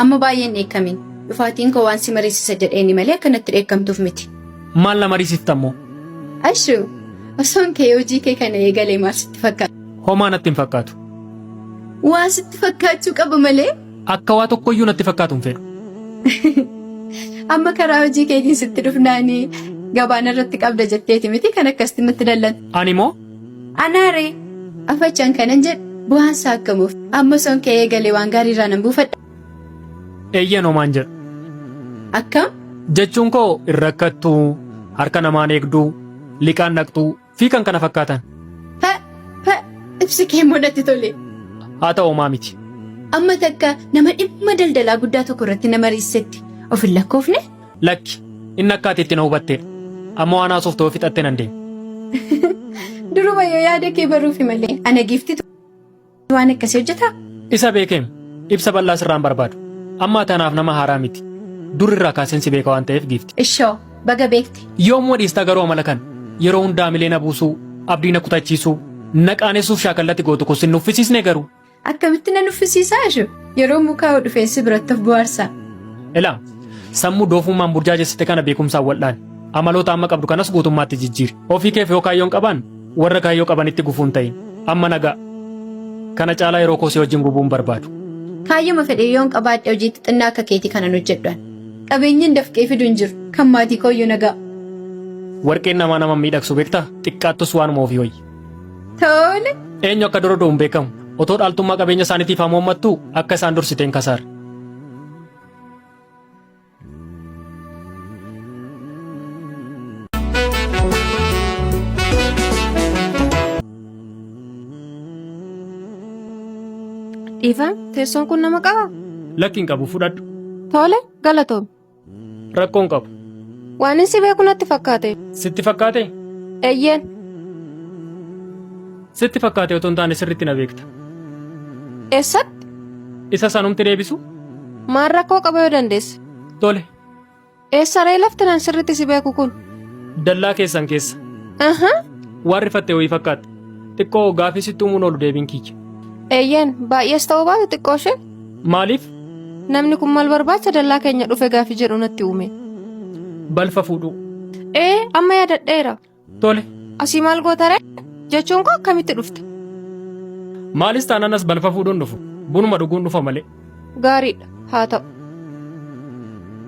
Amma baay'ee hin dheekkamin. Dhufaatiin koo waan si mariisisa jedheeni malee akka natti dheekkamtuuf miti. Maal na mariisifta immoo? Ashuu, osoon kee hojii kee kana eegalee maal sitti fakkaata? Homaa natti hin fakkaatu. Waa sitti fakkaachuu qaba malee. Akka waa tokkoyyuu natti fakkaatu hin fedhu. Amma karaa hojii keetiin sitti dhufnaani gabaan irratti qabda jetteeti miti kan akkasitti natti dallantu. Ani moo? Anaaree afachaan kanan jedhu bu'aan isaa akkamuuf amma osoon kee eegalee waan gaarii irraa nan buufadha. Eeyyeen homaan jedhu. Akkam? Jechuun koo hin rakkattuu, harka namaan eegduu, liqaan dhaqxuu fi kan kana fakkaatan. Pa pa ibsi kee immoo natti tole. Haa ta'u homaa miti. Amma takka nama dhimma daldalaa guddaa tokko irratti na mariisisetti of hin lakkoofne? Lakki, inni akka ati itti na hubatteedha. Amma waan haasoftu yoo fixatte nan deema. Duruma yoo yaada kee baruufi malee ana giiftitu waan akkasii hojjetaa? Isa beekeem. Ibsa bal'aa sirraa hin barbaadu. Amma ati anaaf nama haaraa miti. Dur irraa kaaseen si beeka waan ta'eef giifti. Ishoo, baga beekte. Yoomuma dhiista garuu amala kana? Yeroo hunda hamilee na buusuu, abdii na kutachiisuu, na qaanessuuf shaakallati gootu kun sin nuffisiisnee garuu? Akkamitti na nuffisiisaa Ashuu? Yeroo mukaa'u dhufeen si biratti of bohaarsa. Ilaa, sammuu doofummaan burjaajessite kana beekumsaan wal'aani. Amaloota amma qabdu kanas guutummaatti jijjiiri. Ofii keef yoo kaayyoo hin qabaan, warra kaayyoo qabanitti gufuu hin ta'in. Amma nagaa. Kana caalaa yeroo koo si wajjin gubuu hin barbaadu. Kaayyoma fedhe yoon qabaadhe hojii xixinnaa akka keetii kana hin hojjedhu ani. Qabeenyin dafqee fidu hin jiru. Kan maatii kooyyuu na ga'a. Warqeen namaa nama hin miidhagsu beektaa? Xiqqaattus waanuma ofii wayya. Tole. Eenyu akka dura du'u hin beekamu. Otoo dhaaltummaa qabeenya isaaniitiif hamoommattuu akka isaan dursite hin kasaarre. Dhiifama, teessoon kun nama qabaa? Lakki hin qabu fudhadhu. Tole, galatoomi. Rakkoo hin qabu. Waanin si beeku natti fakkaate. Sitti fakkaate? Eeyyeen. Sitti fakkaate otoo hin taane sirriitti na beekta. Eessatti? Isa sanumti deebisu? Maal rakkoo qaba yoo dandeesse? Tole. Eessa ree lafti nan sirriitti si beeku kun? Dallaa keessan keessa. Aha. Waan rifatte wayii fakkaatta. Xiqqoo gaafii sitti uumuun oolu deebiin kiyya. Eeyyeen, baay'ees ta'uu baatu xiqqoo ishee. Maaliif? Namni kun maal barbaacha dallaa keenya dhufe gaaffii jedhu natti uume. Balfa fuudhuu. Ee, amma yaadadheera. Tole. Asii maal gootaree? Jechuun koo akkamitti dhufte? Maalis taanaan as balfa fuudhuun dhufu. Bunuma dhuguun dhufa malee. Gaariidha. Haa ta'u.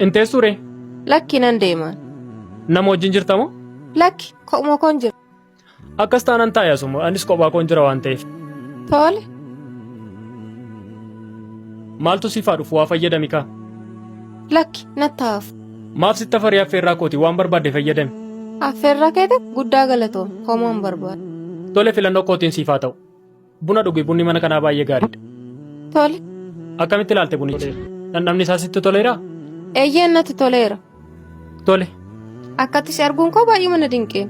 Hin teessuu ree? Lakki nan deemaan. Nama wajjin jirta moo? Lakki kophuma koon jira. Akkas taanaan taa'i asuma anis kophaa koon jira waan ta'eef. Tole. Maaltu siif haa dhufu waa fayyadami kaa. Lakki natti haa hafu. Maaf sitti afarii affeerraa kooti waan barbaadde fayyadami. Affeerraa keetiif guddaa galatoomi. Homaa hin barbaadu. Tole filannoo kootiin siif haa ta'u. Buna dhugi bunni mana kanaa baay'ee gaariidha. Tole. Akkamitti ilaalte bunicha? Dhandhamni isaa sitti toleeraa? Eeyyeen natti toleera. Tole. Akkatti si arguun koo baay'ee mana dinqee.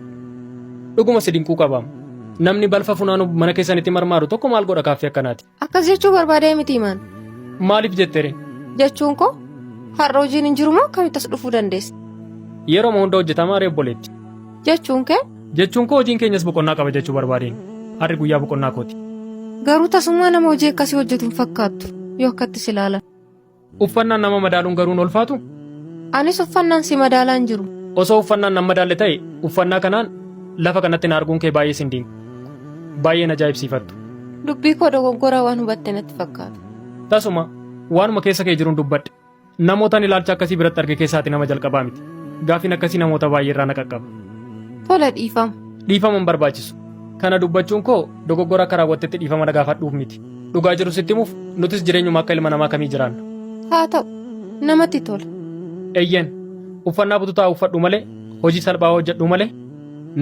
Dhuguma si dinquu qabaam. Namni balfa funaanu mana keessanitti marmaaru tokko maal godha kaaffee akkanaati? Akkas jechuu barbaadee miti himaan. Maaliif jettere? Jechuun koo har'a hojiin hin jiru moo akkamitti as dhufuu dandeessa? Yeroo hunda hojjetamaa ree obboleetti. Jechuun kee Jechuun koo hojiin keenyas boqonnaa qaba jechuu barbaadeen. Har'i guyyaa boqonnaa kooti. garuu tasummaa nama hojii akkasii hojjetu hin fakkaattu yoo akkatti si ilaalan. Uffannaan nama madaaluun garuu hin ulfaatu? Anis uffannaan si madaalaa hin jiru. Osoo uffannaan nama madaalle ta'e uffannaa kanaan lafa kanatti na arguun kee baay'ee sin dinqu. Baay'ee na ajaa'ibsiifattu. Dubbii koo dogoggoraa waan hubatte natti fakkaata. Tasuma waanuma keessa kee jiruun dubbadhe. Namootaan ilaalcha akkasii biratti arge keessaati nama jalqabaa miti. Gaafiin akkasii namoota baay'ee irraa na qaqqaba. Tole dhiifama. Dhiifama hin barbaachisu. Kana dubbachuun koo dogoggora akka raawwattetti dhiifama na gaafadhuuf miti. Dhugaa jiru sitti himuuf nutis jireenyuma akka ilma namaa kamii jiraanna. Haa ta'u namatti tola. Eeyyeen uffannaa bututaa uffadhu malee hojii salphaa hojjedhu malee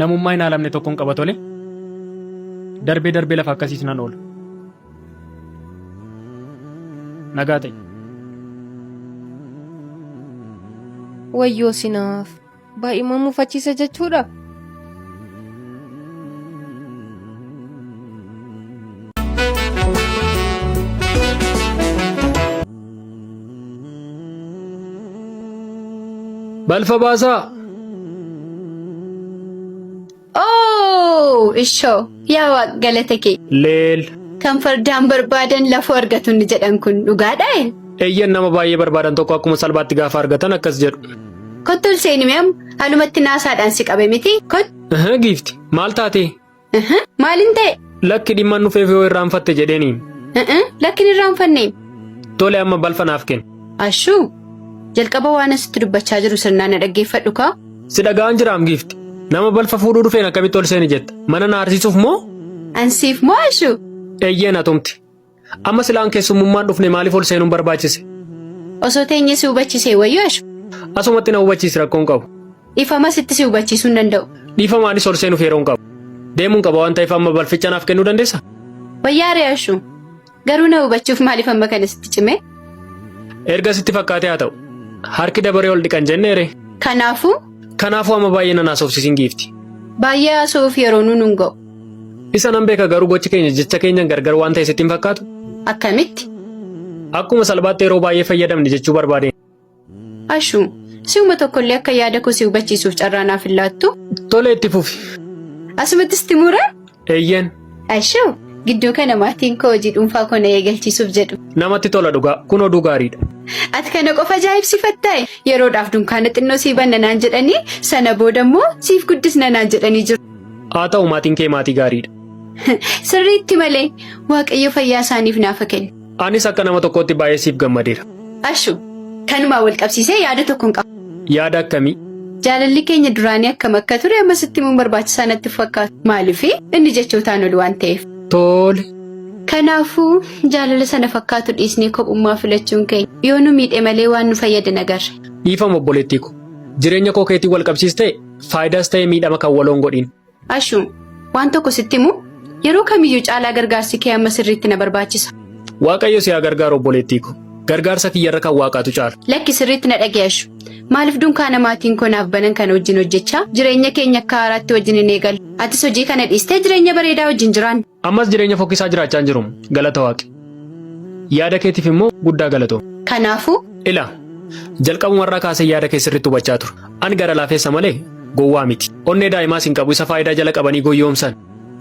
namummaa hin haalamne tokkoon qaba tole. Darbee darbee lafa akkasiis nan oola. Nagaa ta'e. Wayyoo sinaaf. Baay'uma mufachiisa jechuudha. Balfa baasaa! Oo, ishoo yaa waaq galata kee. Leel! Kan fardaan barbaadan lafoo argatu inni jedhan kun dhugaadhaa? Eeyyan nama baay'ee barbaadan tokko akkuma salphaatti gaafa argatan akkas jedhu. Kottu ol seeni mee amma haalumatti naasaadhaan si qabe miti. Kottu. Uhuu, Giifti maal taate? Uhuu, Maalin ta'e? Lakki dhimma dhufeef yoo irraanfatte jedheeni. Uhuu, Lakkin irraanfanne. Tole amma balfa naaf kenni. Ashuu, jalqaba waan asitti dubbachaa jiru sirnaan na dhaggeeffadhu kaa. Si dhaga'aan jiraam giifti. Nama balfa fuudhuu dhufeen akkamitti ol seeni jetta? Mana na aarsiisuuf moo? Ansiif moo Ashuu? Eeyyeen atumti. Amma silaan keessummummaan dhufne maaliif ol seenuun barbaachise? Osoo teenyee si hubachisee wayyoo Ashuu. Asumatti na hubachiisi rakkoon qabu. Ifama sitti si hubachiisuu hin danda'u. Dhiifamaanis ol seenuuf yeroo hin qabu. Deemuun qaba waan ta'eef amma balficha naaf kennuu dandeessaa? Wayyaa ree Ashuu. Garuu na hubachuuf maaliif amma kana sitti cime? Erga sitti fakkaatee haa ta'u. Harki dabaree ol dhiqan jenneere. Kanaafuu Kanaafuu amma baay'ee nan haasofsiisin giifti. baay'ee haasa'uuf yeroo nuun hin ga'u. Isa nan beeka garuu gochi keenya jecha keenyan gargar waan ta'e sitti hin fakkaatu? Akkamitti? Akkuma salphaatti yeroo baay'ee fayyadamne jechuu barbaadeen. Ashuu, si'uma tokkollee akka yaada koo si hubachiisuuf carraa naaf hin laattu? Tole itti fufi. Asumatti sitti muraa? Eeyyeen. Ashuu, gidduu kana maatiin koo hojii dhuunfaa koo na eegalchiisuuf jedhu. Namatti tola dhugaa. Kun oduu gaariidha. Ati kana qofa ajaa'ibsiifattaa? Yeroodhaaf dunkaana xinnoo sii banna naan jedhanii sana booda immoo siif guddisna naan jedhanii jiru. Haa ta'u maatiin kee maatii gaariidha. Sirriitti malee Waaqayyo fayyaa isaaniif naaf haa kennu. Anis akka nama tokkootti baay'ee siif gammadeera. Ashu, kanumaan wal qabsiisee yaada tokkon qaba. Yaada akkamii? Jaalalli keenya duraanii akkam akka ture amma sitti himuun barbaachisaa natti hin fakkaatu. Maaliif inni jechootaan ol waan ta'eef. Tole. Kanaafuu jaalala sana fakkaatu dhiisnee kophummaa filachuun keenya yoo nu miidhe malee waan nu fayyade hin agarre. Dhiifama obboleettii ko. Jireenya koo keetiin wal qabsiistee faayidaas ta'e miidhama kan waloon godhin. Ashu, waan tokko sitti himu yeroo kamiyyuu caalaa gargaarsi kee amma sirriitti na barbaachisa. Waaqayyo si haa gargaaru obboleettii ko. Gargaarsa kiyyarra kan waaqaatu caala. Lakki sirriitti na dhaga'i Ashu. Maaliif dunkaana maatiin koo naaf banan kana wajjin hojjechaa jireenya keenya akka haaraatti wajjin hin eegalu. Atis hojii kana dhiistee jireenya bareedaa wajjin jiraanna. Ammas jireenya fokkisaa jiraachaa hin jiru. Galata waaqi. Yaada keetiif immoo guddaa galatoomi. Kanaafuu Ila jalqabumarraa kaasee yaada kee sirriitti hubachaa ture. Ani gara laafeessa malee gowwaa miti. Onnee daa'imaas hin qabu isa faayidaa jala qabanii goyyoomsan.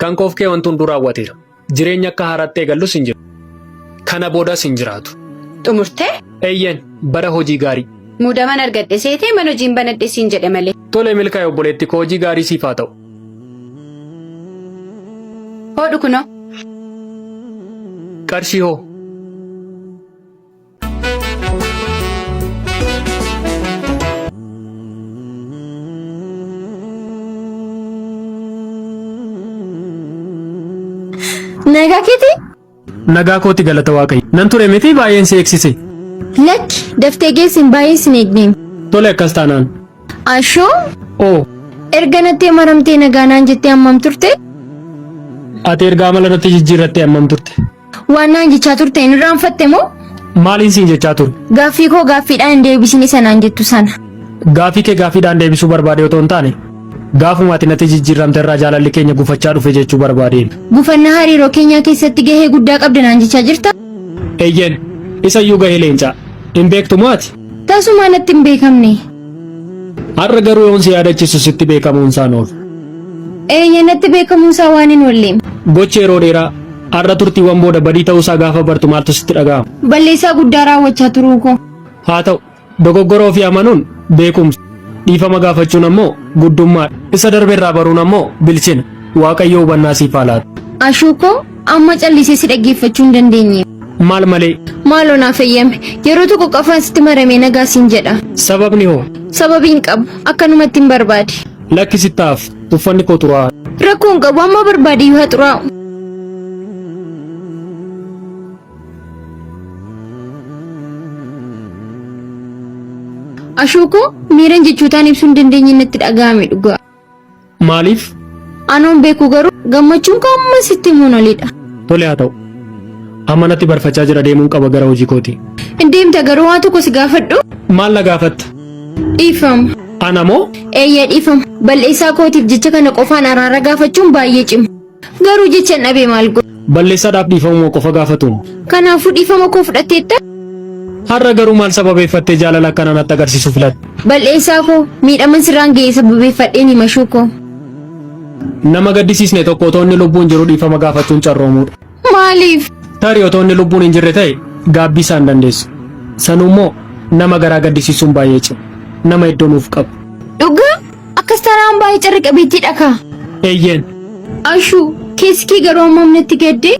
Kan koof kee wanti hunduu raawwateera. Jireenya akka haaraatti eegallus hin jiru. Kana boodas hin jiraatu. xumurtee Eeyyeen bara hojii gaarii. muudaman argadhe seetee mana hojiin banadhe siin jedhe malee. Tole milkaa'e obboleetti koo hojii gaarii siif haa ta'u. Hodhu kunoo. Qarshii hoo? Nagaa keetii? Nagaa kooti galata waaqayyo. Nan ture miti baay'een si eegsise. Lakki daftee geessin baay'ee sin eegneem. Tole akkas taanaan. Ashoo Oo. Erga natti maramtee nagaa naan jettee hammam turte? Ati erga amala natti jijjiirrattee hammam turte? Waan naan jechaa turte hin irraanfatte moo? Maaliin siin jechaa ture? Gaaffii koo gaaffiidhaan hin deebisini sanaan jettu sana. Gaaffii kee gaaffiidhaan deebisuu barbaade otoo hin taane, gaafuma ati natti jijjiirramte irraa jaalalli keenya gufachaa dhufe jechuu barbaadeen. Gufannaa hariiroo keenyaa keessatti gahee guddaa qabda naan jechaa jirta? Eeyyeen, isayyuu gahee leencaa. Hin beektu moo ati? Tasumaa natti hin beekamne. Har'a garuu yoon si yaadachiisu sitti beekamuun isaan oolu. Eeyyee natti beekamuun isaa waan hin oolle. Gochi yeroo dheeraa har'a turtiiwwan booda badii ta'uusaa gaafa bartu maaltu sitti dhaga'ama? Balleessaa guddaa raawwachaa turuu koo. Haa ta'u, dogoggora ofii amanuun beekumsa. Dhiifama gaafachuun ammoo guddummaadha. Isa darbe irraa baruun ammoo bilchina. Waaqayyo hubannaa siif haa laatu. Ashuu koo amma callisee si dhaggeeffachuu hin dandeenye. Maal malee? Maaloo naaf eeyyame. Yeroo tokko qofaan sitti maramee nagaa siin jedha. Sababni hoo? Sababii hin qabu. Akkanumatti hin barbaade. Lakki sitti haaf. Uffanni koo xuraa'aadha. Rakkoo hin qabu amma barbaade yoo haa xuraa'u. Ashuu koo miiran jechootaan ibsuu hin dandeenye natti dhaga'ame dhugaa. Maaliif? Anoon beeku garuu gammachuun koo amma sitti himuun olidha. Tole haa ta'u. Amma natti barfachaa jira deemuun qaba gara hojii kooti. Hin deemta garuu waan tokko si gaafadhu. Maal na gaafatta? Dhiifama. Ana moo? Eeyyee dhiifama. Balleessaa kootiif jecha kana qofaan araara gaafachuun baay'ee cima. Garuu jecha hin dhabee maal godhu? Balleessaadhaaf dhiifamuma qofa gaafatuun. Kanaafuu dhiifama koo fudhatteetta? Har'a garuu maal sababeeffattee jaalala akkanaa natti agarsiisuu filatte? Bal'eessaa koo miidhaman sirraan ga'e sababeeffadheen himashuu koo. Nama gaddisiisne tokko otoo inni lubbuun jiru dhiifama gaafachuun carroomuudha. Maaliif? Tarii otoo inni lubbuun hin jirre ta'e gaabbii isaa hin dandeessu. Sanuu immoo nama garaa gaddisiisuun baay'ee cima. Nama iddoo nuuf qabu. Dhugaa? Akkas taanaan baay'ee carra qabeettiidha kaa. Eeyyeen. Ashuu, keessi kee garuu hammam natti gadde?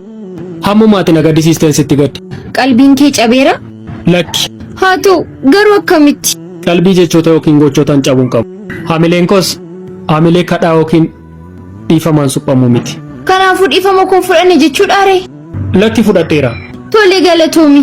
Hammuma ati na gaddisiisteen sitti gadde. Qalbiin kee cabeera? Lakki. Haa ta'u, garuu akkamitti? Qalbii jechoota yookiin gochootaan cabuu hin qabu. Hamileen koos hamilee kadhaa yookiin dhiifamaan suphamuu miti. Kanaafuu dhiifama koo fudhanne jechuudhaa ree? Lakki fudhadheera. Tole galatoomi.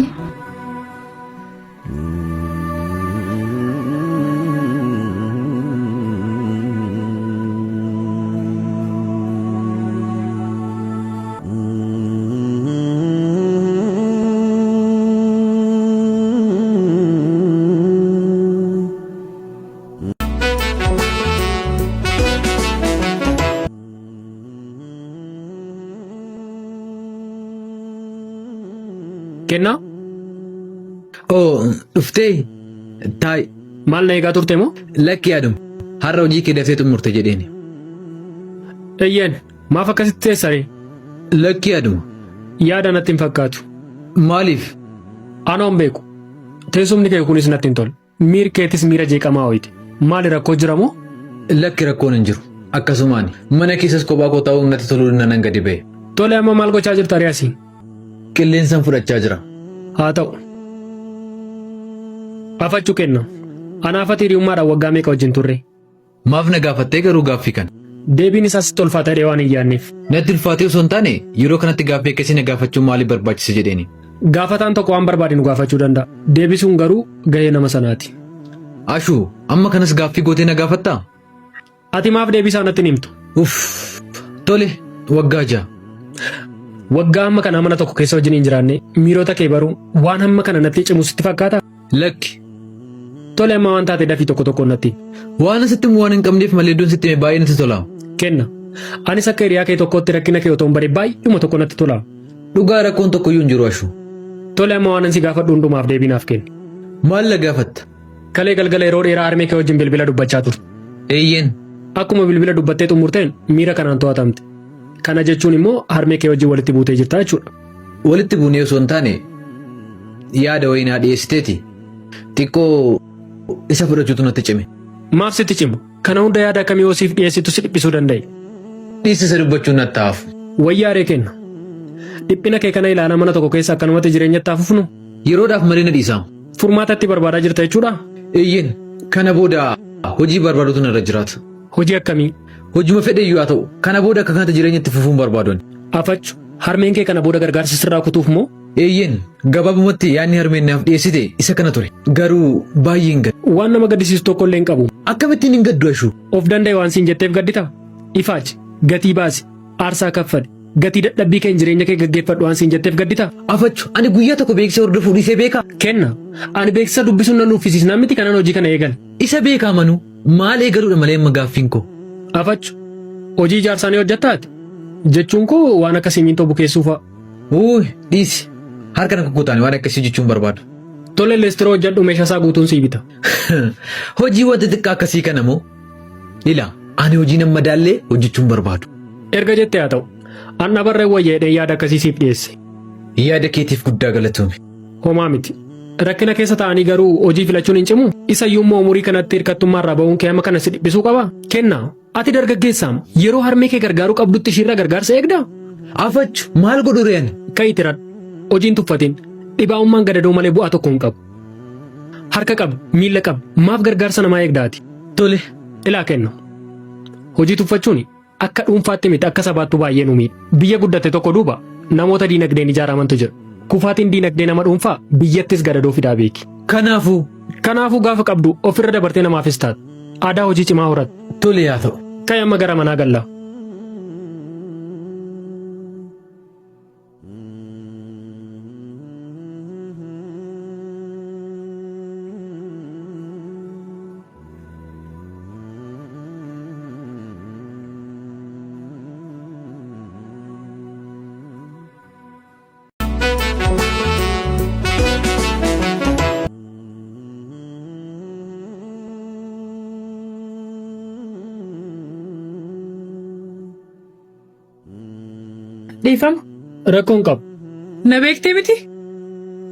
Kennaa? Oo, dhuftee? Taa'i. Maal na eegaa turte moo? Lakki yaadum. Har'a hojii kee daftee xumurte jedheeni. Eeyyeen, maaf akkasitti teessaree? Lakki yaaduma. Yaada natti hin fakkaatu. Maaliif? Anoo hin beeku. Teessumni kee kunis natti hin tole. Miir keetis miira jeeqamaa wayiiti. Maali rakkoo jira moo? Lakki rakkoon hin jiru. Akkasumaani. Mana keessas kophaa koo taa'uun natti toluu nan gadi ba'e. Tole amma maal gochaa jirta ree asii? Qilleensan fudhachaa jira. Haa ta'u. Afachuu kenna. Anaaf ati hiriyummaadhaan waggaa meeqa wajjin turre? Maaf na gaafattee garuu gaaffii kana? Deebiin isaa sitti ulfaata jedhee waan hin yaadneef. Natti ulfaatee osoo hin taane yeroo kanatti gaaffii akkasii na gaafachuun maaliif barbaachise jedheeni. Gaafataan tokko waan barbaade nu gaafachuu danda'a. Deebisuun garuu gahee nama sanaati. Ashuu, amma kanas gaaffii gootee na gaafattaa? Ati maaf deebisaa natti hin himtu? Uff! Tole, waggaa 6. Waggaa hamma kanaa mana tokko keessa wajjin hin jiraanne miirota kee baruun waan hamma kana natti cimu sitti fakkaataa? Lakki. Tole amma waan taate dafii tokko tokkoon natti himi. Waan sitti himu waan hin qabneef malee iddoon sitti hime baay'ee natti tola. Kenna. Anis akka hiriyaa kee tokkootti rakkina kee otoon bare baay'uma tokko natti tola. Dhugaa rakkoon tokkoyyuu hin jiru Ashu. Tole amma waanan si gaafadhu hundumaaf deebii naaf kenni. Maal na gaafatta? Kalee galgala yeroo dheeraa harmee kee wajjin bilbila dubbachaa turte. Eeyyeen. Akkuma bilbila dubbattee xumurteen miira kanaan to'atamte. Kana jechuun immoo harmee kee wajjin walitti buutee jirta jechuudha. Walitti buunee osoo hin taane yaada wayii naa dhiyeessiteeti. Xiqqoo isa fudhachuutu natti cime. Maaf sitti cima? Kana hunda yaada akkamii yoo siif dhiyeessitu si dhiphisuu danda'e? Dhiisi isa dubbachuun natti haa hafu. Wayyaa ree kenna. Dhiphina kee kana ilaalaa mana tokko keessa akkanumatti jireenyatti haa fufnu? Yeroodhaaf malee na dhiisaa. Furmaata itti barbaadaa jirta jechuudhaa? Eeyyeen, kana booda hojii barbaaduutu narra jiraata. Hojii akkamii? Hojuma fedhe iyyuu haa ta'u, kana booda akka kanatti jireenya itti fufuu hin barbaadu ani. Afachu, harmeen kee kana booda gargaarsa sirraa kutuuf moo? Eeyyeen, gabaabumatti yaadni harmeen naaf dhiyeessite isa kana ture. Garuu baay'een gadde. Waan nama gaddisiisu tokko illee hin qabu. Akkamittiin hin gaddu Ashuu? Of danda'e waan siin jetteef gaddita? Ifaaji, gatii baasi, aarsaa kaffali, gatii dadhabbii keen jireenya kee gaggeeffadhu waan siin jetteef gaddita? Afachu, ani guyyaa tokko beeksisa hordofuu dhiisee beekaa? Kenna, ani beeksisa dubbisuun nan nuffisiisnaan miti kanan hojii kana eegale. Isa beekaa manuu, maal eegaluudha malee amma gaaffiin koo? Afachu, hojii ijaarsaa ni hojjettaa ati? Jechuun koo waan akka simmintoo bukeessuu fa'a. Uuy, dhiisi. Harka na kukkutaan waan akkasii jechuun barbaadu. Tole leestiroo hojjedhu meeshaa isaa guutuun sii bita. Hojii wanta xiqqaa akkasii kana moo? Ila, ani hojii nan madaallee hojjechuun barbaadu. Erga jettee haa ta'u. An dhabarree wayya jedhee yaada akkasii siif dhiyeesse. Yaada keetiif guddaa galatoomi. Homaa miti. Rakkina keessa ta'anii garuu hojii filachuun hin cimu? Isayyuu immoo umurii kanatti hirkattummaa irraa ba'uun kee amma kana si dhiphisuu qabaa? Kennaa, ati dargaggeessaam yeroo harmee kee gargaaruu qabdutti ishiirraa gargaarsa eegdaa? Afachu, maal godhu ree ani? Ka'iiti radhu. Hojiin tuffatin. Dhibaa'ummaan gadadoo malee bu'aa tokko hin qabu. Harka qabdi, miilla qabdi, maaf gargaarsa namaa eegda ati? Tole. Ilaa Kenno. Hojii tuffachuun akka dhuunfaatti miti akka sabaattuu baay'ee nu miidha. Biyya guddatte tokko duuba namoota diinagdeen ijaaramantu jira. Kufaatiin diinagdee nama dhuunfaa biyyattis gadadoo fidaa beeki. Kanaafuu. Kanaafuu gaafa qabdu ofirra dabartee namaafis taata. Aadaa hojii cimaa horadhu. Tole haa ta'u. Ka'i amma gara manaa gallaa. Dhiifama. Rakkoo hin qabu. Na beektee miti?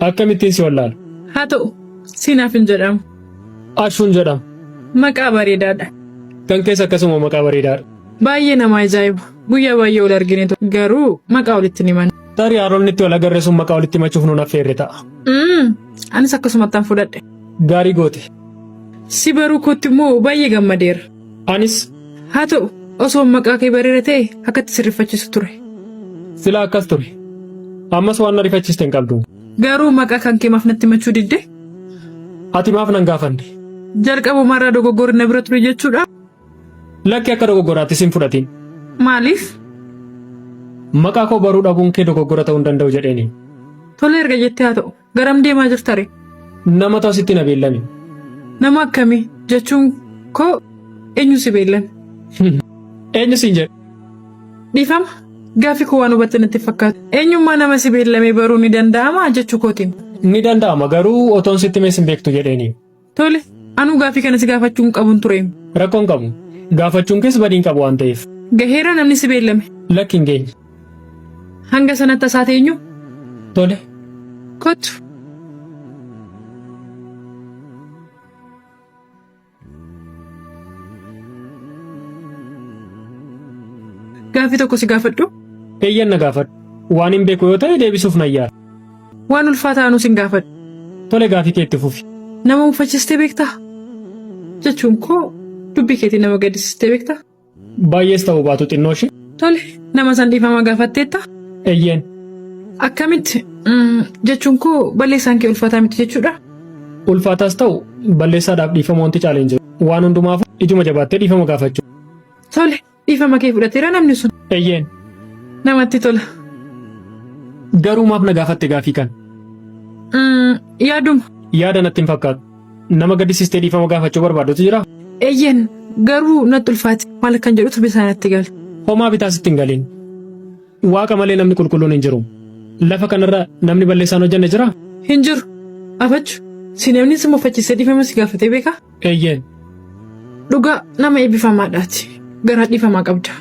Akkamittiin si wallaala? Haa ta'u, siinaaf hin jedhamu. Ashuun jedhama. Maqaa bareedaadha. Kan keessa akkasuma maqaa bareedaadha. Baay'ee nama ajaa'iba. Guyyaa baay'ee wal argine ture. Garuu maqaa walitti ni himanne. Tarii haaronni itti wal agarre sun maqaa walitti himachuuf nun affeerre ta'a. Anis akkasumattan fudhadhe. Gaarii goote. Si baruu kootti immoo baay'ee gammadeera. Anis. Haa ta'u, osoo maqaa kee bareera ta'e akkatti si rifachiisu ture. Silaa akkas ture. Ammas waan na rifachiiste hin qabdu. Garuu maqaa kan kee maaf natti himachuu didde? Ati maaf nan gaafanne? Jalqabumarraa dogoggorri na bira ture jechuudha? Lakki akka dogoggoraattis hin fudhatin. Maaliif? Maqaa koo baruu dhabuun kee dogoggora ta'uu hin danda'u jedheeni. Tole erga jettee haa ta'u. Garam deemaa jirta ree? Namatu asitti na beellame. Nama akkamii? Jechuun koo eenyu si beellame? Eenyu siin jedhe? Dhiifama. Gaaffii koo waan hubatte natti hin fakkaatu. Eenyummaa nama si beellamee baruun ni danda'amaa jechuu kootiin. Ni danda'ama garuu otoon sitti himees hin beektu jedheeni. Tole, anuu gaaffii kana si gaafachuu hin qabun tureem. Rakkoo hin qabu. Gaafachuun kees badii hin qabu waan ta'eef. Gaheera namni si beellame? Lakki hin geenye. Hanga sanatti as haa teenyu? Tole. Kottu. Gaaffii tokko si gaafadhu? Eeyyan na gaafadhu. Waan hin beeku yoo ta'e deebisuuf nan yaala. Waan ulfaataa anuu sin gaafadhu. Tole gaafii kee itti fufi. Nama mufachiistee beektaa? Jechuun koo dubbii keetiin nama gaddisiistee beektaa? Baay'ees ta'uu baatu xinnoo ishee. Tole nama san dhiifama gaafatteetta? Eeyyeen. Akkamitti? Jechuun koo balleessaan kee ulfaataa miti jechuudha? Ulfaataas ta'u balleessaadhaaf dhiifama wanti caale hin jiru. Waan hundumaafuu ijuma jabaattee dhiifama gaafachuu. Tole Dhiifama kee fudhateera namni sun. Eyyeen. Namatti tola. Garuu maaf na gaafatte gaafii kana? Yaaduma. Yaada natti hin fakkaatu. Nama gaddisiistee dhiifama gaafachuu barbaaddutu jiraa? Eyyeen. Garuu natti ulfaate. Maal akkan jedhutu bitaa natti gale. Homaa bitaa sitti hin galin. Waaqa malee namni qulqulluun hin jiru. Lafa kanarra namni balleessaa hin hojjenne jiraa? Hin jiru. Afachu, si namni si mufachiisee dhiifama si gaafatee beekaa? Eeyyeen. Dhugaa nama eebbifamaadhaati. Garaa dhiifamaa qabda.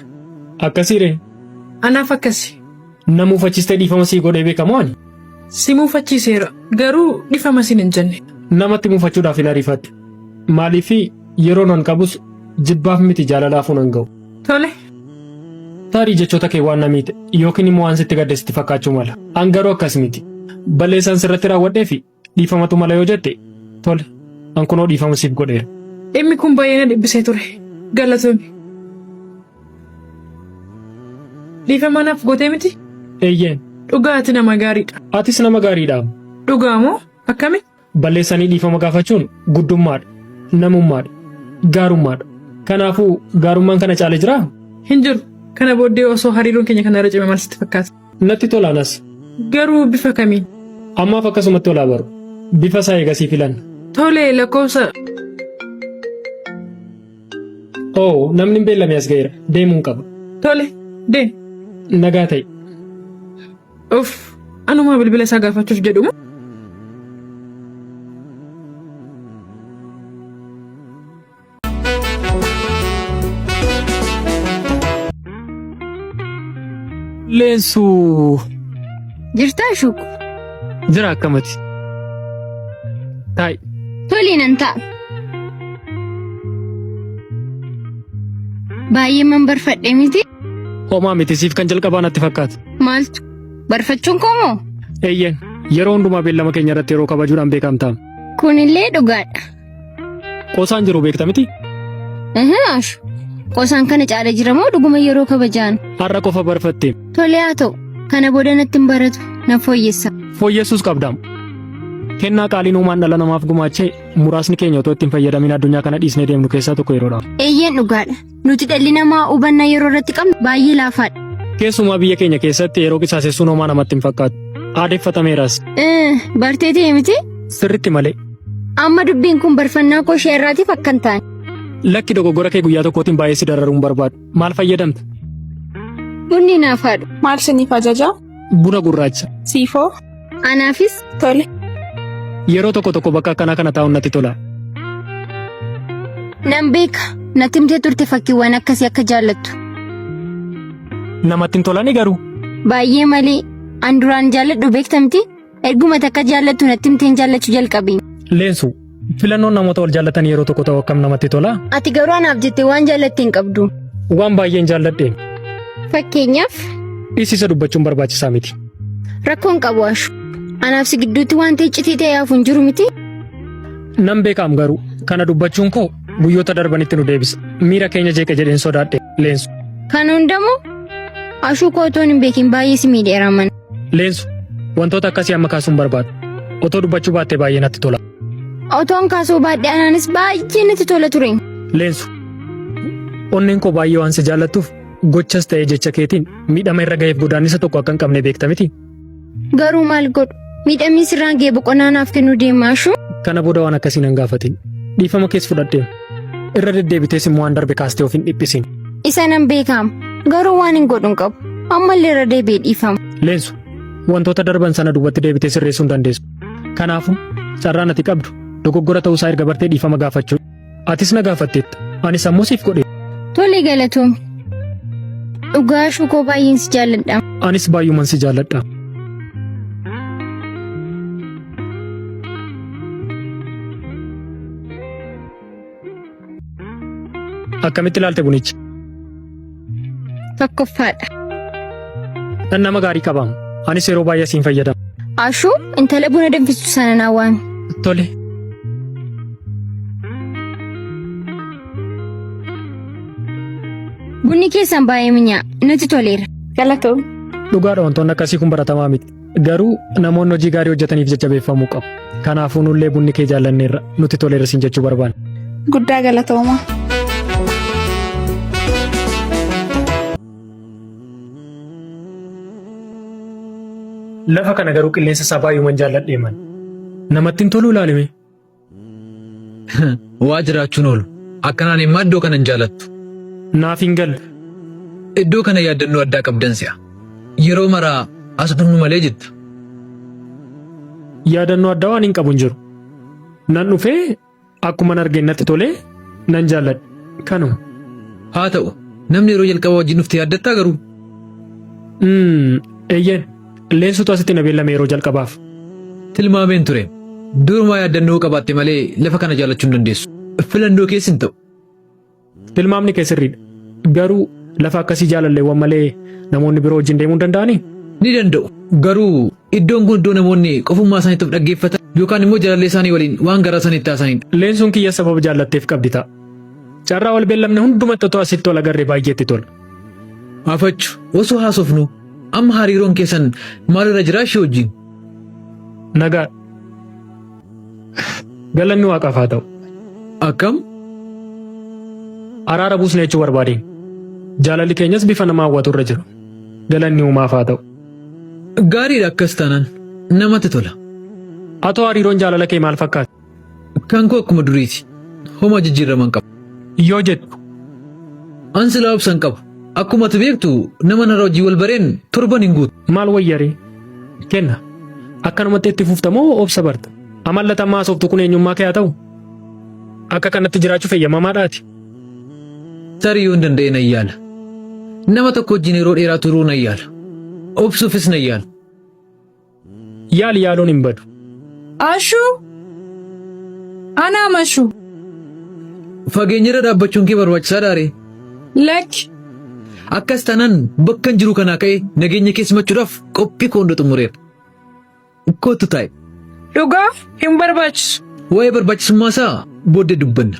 Akkasii ree? Anaaf akkasi. Na muufachistee dhiifama sii godhee beeka moo ani? Si muufachiiseera. Garuu dhifama siin hin jenne. Namatti muufachuudhaaf hin ariifadhu. Maaliif yeroon an qabus jibbaaf miti jaalalaafuu nan ga'u. Tole. Tarii jechoota kee waan na miite yookiin immoo waan sitti gadde sitti fakkaachuu mala. An garuu akkas miti. Balleessaan sirratti raawwadheef dhiifamatu mala yoo jette tole an kunoo dhiifama siif godheera. Dhimmi kun baay'ee na dhiphisee ture. Galatoomi. Dhiifama naaf gootee miti? Eeyyeen. Dhugaa ati nama gaariidha. Atis nama gaariidha. Dhugaa moo? Akkami? Balleessanii dhiifama gaafachuun guddummaadha, namummaadha, gaarummaadha. Kanaafuu gaarummaan kana caale jiraa? Hin jiru. Kana booddee osoo hariiroon keenya kana irra cime maal sitti fakkaata? Natti tola anas. Garuu bifa kamiin? Ammaaf akkasumatti ol haa baru. Bifa isaa eegasii filanna. Tole lakkoofsa. Oo, namni hin beellame as ga'eera. Deemuun qaba. Tole, deemi. Nagaa ta'i. Uff, anumaa bilbila isaa gaafachuuf jedhu moo? Leensuu. Jirtaa Shuku? Jira akkamati. Taa'i. Tole nan ta'a. Baay'ee man barfadhe miti. Homaa miti siif kan jalqabaa natti fakkaata. Maaltu? Barfachuun koo moo? Eeyyeen yeroo hundumaa beellama keenya irratti yeroo kabajuudhaan beekamta. Kunillee dhugaadha. Qoosaan jiru beekta miti? Ehee Ashu. Qoosaan kana caala jira moo dhuguma yeroo kabajaan? Har'a qofa barfatte. Tole haa ta'u. Kana booda natti hin baratu. Na fooyyessa. Fooyyessuus qabdaam. Kennaa qaaliin uumaan dhala namaaf gumaachee muraasni keenya otoo itti hin fayyadamin addunyaa kana dhiisnee deemnu keessaa tokko yeroodha. Eeyyeen dhugaadha. Nuti dhalli namaa hubannaa yeroo irratti qabnu baay'ee laafaadha. Keessumaa biyya keenya keessatti yeroo qisaasessuun homaa namatti hin fakkaatu. Aadeffatameeras. Bartee ta'e miti? Sirritti malee. Amma dubbiin kun barfannaa koo ishee irraatiif akka hin taane. Lakki dogoggora kee guyyaa tokkootiin baay'ee si dararuu hin barbaadu. Maal fayyadamta? Bunni naaf haadhu. Maal siniif ajaja? Buna gurraacha. Siifoo? Anaafis. Tole. Yeroo tokko tokko bakka akkanaa kana taa'uun natti tola. Nan beeka. Natti himtee turte fakkiiwwan akkasii akka jaallattu. Namatti hin tolani garuu. Baay'ee malee. An duraan jaalladhu beekta miti? Erguma takka jaallattu natti himteen jaallachuu jalqabe. Leensu, filannoon namoota wal jaallatan yeroo tokko ta'u akkam namatti tola? Ati garuu anaaf jettee waan jaallatte hin qabdu. Waan baay'een jaalladhe. Fakkeenyaaf. Dhiisisa dubbachuun barbaachisaa miti. Rakkoo hin qabu Ashu. Anaaf si gidduutti wanti iccitii ta'e hafu hin jiru miti. Nan beekaam garuu kana dubbachuun koo guyyoota darbanitti nu deebisa. Miira keenya jeeqa jedheen sodaadhe Leensu. Kana hundamoo Ashuu koo otoon hin beekin baay'ee si miidheera mana. Leensu wantoota akkasii amma kaasuun barbaadu. Otoo dubbachuu baattee baay'ee natti tola. Otoon kaasuu baadhee anaanis baay'ee natti tola ture. Leensu onneen koo baay'ee waan si jaallattuuf gochas ta'ee jecha keetiin miidhama irra ga'eef godaannisa tokko akka hin qabne beekta miti. Garuu maal godhu? Miidhamni sirraan ga'e boqonnaa naaf kennuu deema Ashuu. Kana booda waan akkasii nan gaafatin. Dhiifama kees fudhadheem. Irra deddeebitees immoo waan darbe kaastee of hin dhiphisin. Isa nan beekaam. Garuu waan hin godhu hin qabu. Ammallee irra deebi'ee dhiifama. Leensu, wantoota darban sana duubatti deebitee sirreessuu hin dandeessu. Kanaafuu, carraan ati qabdu dogoggora ta'uusaa erga bartee dhiifama gaafachuu. Atis na gaafatteetta. Anis ammoo siif godhe. Tole galatoomi. Dhugaa Ashuu koo baay'een si jaalladha. Anis baay'uman si jaalladha. Akkamitti ilaalte bunicha? Tokkoffaadha. Dhandhama gaarii qabaam. Anis yeroo baay'ee siin fayyadama. Ashuu intala buna danfistu sana naa waami. Tole. Bunni keessan baay'ee minyaa. Natti toleera. Galatoomi. Dhugaadha wantoonni akkasii kun baratamaa miti. Garuu namoonni hojii gaarii hojjetaniif jajjabeeffamuu qabu. Kanaafuu nullee bunni kee jaallanneerra nutti toleera siin jechuu barbaanna. Guddaa galatooma. Lafa kana garuu qilleensa isaa baay'uman jaalladhee man. Namatti hin toluu ilaalime. Waa jiraachuun oolu. Akkanaan immoo iddoo kana hin jaalattu. Naaf hin galle. Iddoo kana yaaddannoo addaa qabdan si'a. Yeroo maraa as dhufnu malee jetta. Yaadannoo addaa waan hin qabu hin jiru. Nan dhufee akkuman argeen natti tolee nan jaalladhe. Kanuma. Haa ta'u, namni yeroo jalqaba wajjin dhufte yaaddattaa garuu? Eeyyeen, Leensutu asitti na beellame yeroo jalqabaaf. Tilmaameen ture. Durumaa yaaddannoo qabaatte malee lafa kana jaallachuu hin dandeessu. Filannoo kees hin ta'u. Tilmaamni kee sirriidha. Garuu lafa akkasii jaalalleewwan malee namoonni biroo wajjin deemuu hin danda'anii? Ni danda'u. Garuu iddoon kun iddoo namoonni qofummaa isaaniitti of dhaggeeffatan yookaan immoo jaalallee isaanii waliin waan garaa isaaniitti haasa'anidha. Leensuun kiyya sababa jaallatteef qabdi ta'a. Carraa wal beellamne hundumatti otoo asitti wal agarree baay'ee itti tola. Afachu, osoo haasofnuu. Amma hariiroon keessan maalirra jira ishee wajjin? Nagaa. Galanni Waaqaaf haa ta'u. Akkam? Araara buusne jechuu barbaadeen. Jaalalli keenyas bifa nama hawwatu irra jira. Galanni uumaaf haa ta'u. Gaariidha akkas taanaan. Namatti tola. Atoo hariiroon jaalala kee maal fakkaata? Kan koo akkuma duriiti. Homaa jijjiirama hin qabu. Yoo jettu. An silaa obsa hin qabu. Akkuma ati beektu nama narra hojii wal bareen torban hin guutu. Maal wayyaree? Kenna. Akkanumatti itti fufta moo obsa barta? Amalla tammaa haasoftu kun eenyummaa kee haa ta'u? Akka kanatti jiraachuuf eeyyamamaadhaati. Tarii yoon danda'e nan yaala. Nama tokko wajjin yeroo dheeraa turuu nan yaala. Obsuufis nan yaala. Yaali yaaluun hin badu. Ashuu! Anaa mashu! Fageenyarra dhaabbachuun kee barbaachisaadhaa ree? Lakki! Akkas taanaan bakkan jiru kanaa ka'ee nageenya kee simachuudhaaf qophii koo hunda xumureera. Kottu taa'i. Dhugaa hin barbaachisu. Waa'ee barbaachisummaa isaa booddee dubbanna.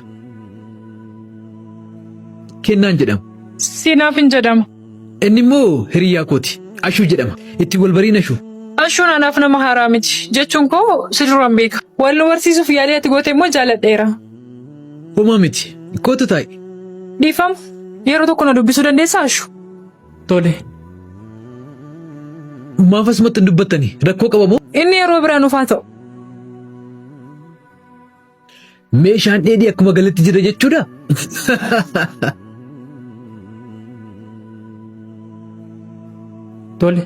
Kennaan jedhama. Siinaaf hin jedhama. Inni immoo hiriyyaa kooti. Ashuu jedhama. Itti wal bariin Ashuu. Ashuun anaaf nama haaraa miti. Jechuun koo si duraan beeka. Wal nu barsiisuuf yaalii ati goote immoo jaaladheera. Homaa miti. Kottu taa'i. Dhiifama. Yeroo tokko na dubbisuu dandeessaa Ashu? Tole. Maaf asumatti hin dubbattani? Rakkoo qaba moo? Inni yeroo biraa nuuf haa ta'u. Meeshaan dheedhii akkuma galetti jira jechuudha? Tole.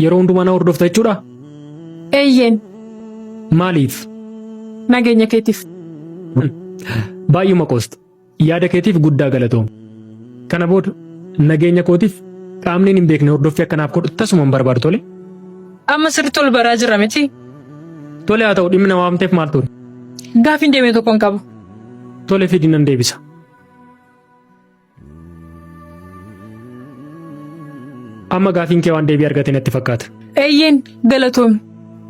Yeroo hundumaa na hordofta jechuudha? Eeyyeen. Maaliif? Nageenya keetiif. Baay'uma qoosta. Yaada keetiif guddaa galatoomi. Kana booda nageenya kootiif qaamni hin beekne hordoffii akkanaaf godhu tasuma hin barbaadu tole. Amma sirriitti ol baraa jirra miti. Tole haa ta'u dhimmi na waamteef maal ture? Gaafiin deeme tokko hin qabu. Tole fidi nan deebisa. Amma gaafiin kee waan deebii argate natti fakkaata. Eeyyeen galatoomi.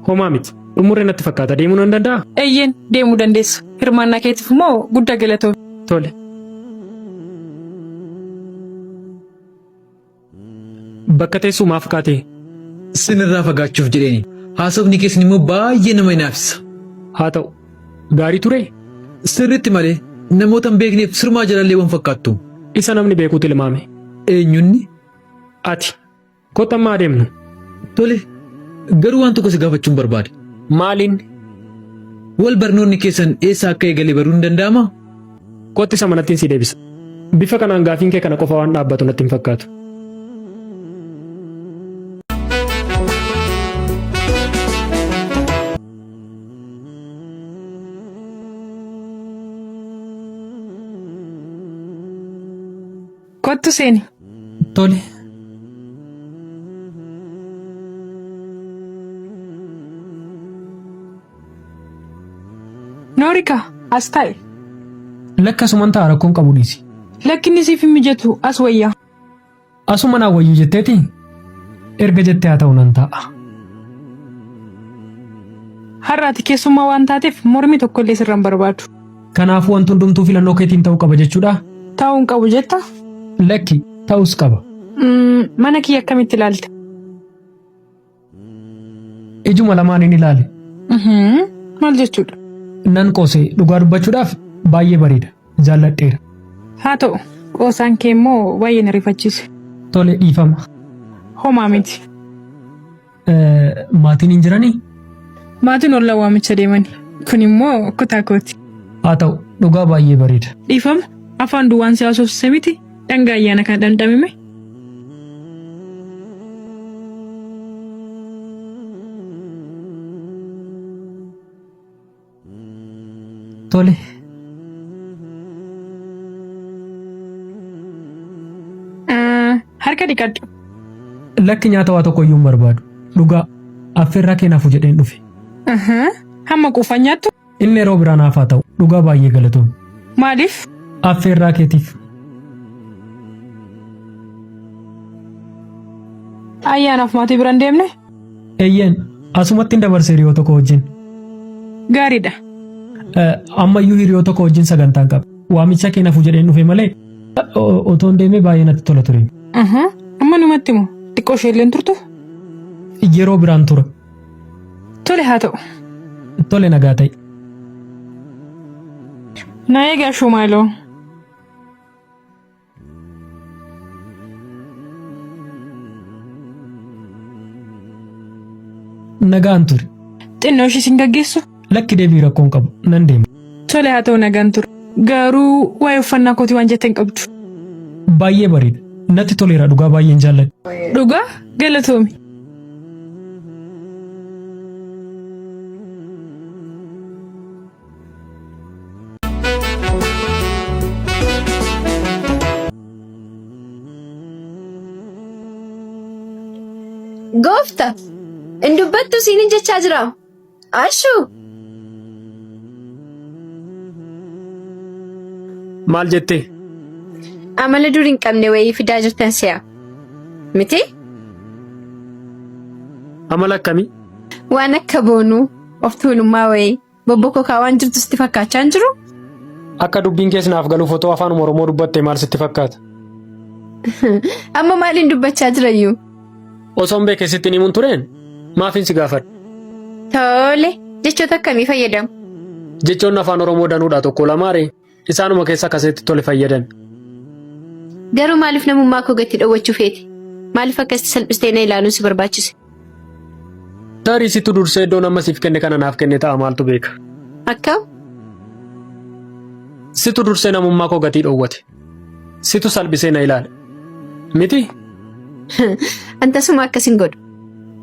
Homaa miti. Xumurre natti fakkaata. Deemuu nan danda'aa? Eeyyeen deemuu dandeessa. Hirmaannaa keetiif immoo guddaa galatoomi. Tole. Bakka teessuu maaf kaatee? Sinirraa fagaachuuf jedheeni. Haasofni keessan immoo baay'ee nama hinaafsisa. Haa ta'u. Gaarii turee? Sirriitti malee. Namoota hin beekneef sirumaa jalalleewwan fakkaattu. Isa namni beekuu tilmaame. Eenyunni? Ati. Kottu amma adeemnu. Tole. Garuu waan tokko si gaafachuun barbaada. Maaliin? Wal barnoonni keessan eessa akka eegale baruun ni danda'amaa? Kottu isa manattiin si deebisa. Bifa kanaan gaafiin kee kana qofa waan dhaabbatu natti hin fakkaatu. Kottu seeni. Tole. Noorika, as taa'i. Lakki asuman ta'a rakkoon qabu dhiisi. Lakki inni siif hin mijatu as wayya. Asuma naa wayyu jetteeti? Erga jettee haa ta'u nan taa'a. Har'a ati keessummaa waan taateef mormii tokkollee sirra hin barbaadu. Kanaafuu wanti hundumtuu filannoo keetiin ta'uu qaba jechuudhaa? Ta'uu hin qabu jettaa? Lakki, ta'uus qaba. Mana kiyya akkamitti ilaalte? Ijuma lamaaniin ilaale. Maal jechuudha? Nan qoose dhugaa dubbachuudhaaf baay'ee bareeda. Jaalladheera. Haa ta'u, qoosaan kee immoo baay'ee na rifachiise. Tole dhiifama. Homaa miti. Maatiin hin jiranii? Maatiin ollaa waamicha deemani. Kun immoo kutaa kooti. Haa ta'u, dhugaa baay'ee bareeda. Dhiifama, afaan duwwaan si haasofsise miti? Dhangaa ayyaana kana dhandhamime. Tole. Harka dhiqadhu. Lakki nyaata waa tokko iyyuu hin barbaadu. Dhugaa affeerraa kee nafu jedheen dhufe. Hamma quufan nyaattu? Inni yeroo biraa naaf haa ta'u. Dhugaa baay'ee galatoomi. Maaliif? Affeerraa keetiif. Ayyaanaaf maatii bira hin deemne? Eeyyeen, asumatti hin dabarse hiriyoota koo wajjin. Gaariidha. Ammayyuu hiriyoota koo wajjin sagantaan qaba. Waamicha kee nafu jedheen dhufe malee otoon deemee baay'ee natti tola ture. Amma numatti moo? Xiqqoo ishee illee turtu? Yeroo biraan tura. Tole haa ta'u. Tole nagaa ta'i. Na eegi Ashuu maaloo. Nagaan turi. Xinnoo ishee sin gaggeessu? Lakki deebii rakkoo hin qabu. Nan deema. Tole haa ta'u nagaan turi. Garuu waa'ee uffannaa kootii waan jette hin qabdu. Baay'ee bareeda. Natti toleera dhugaa baay'een jaalladhe. Dhugaa galatoomi. Goofta, hin dubbattu siinin jechaa jira. Ashuu! Maal jettee? Amala dur hin qabne wayii fidaa jirtan si'a. Miti? Amala akkamii? Waan akka boonuu, of tuulummaa wayii, bobbokokaa waan jirtu sitti fakkaachaa hin jiru? Akka dubbiin kees naaf galuuf otoo afaanuma Oromoo dubbattee maal sitti fakkaata? Amma maaliin dubbachaa jirayyuu? Osoon beekee sitti himuun tureen maafin si gaafadha? Tole, jechoota akkamii fayyadamu? Jechoonni afaan Oromoo danuudha tokko lamaare isaanuma keessa akkasitti tole fayyadami. Garuu maaliif namummaa koo gatti dhowwachuu feete? Maaliif akkasitti salphistee na ilaaluun si barbaachise? Tarii situ dursee iddoo nama siif kenne kana naaf kenne ta'a maaltu beeka? Akkam? Situ dursee namummaa koo gatii dhowwate. Situ salphisee na ilaale. Miti? An tasuma akkas hin godhu.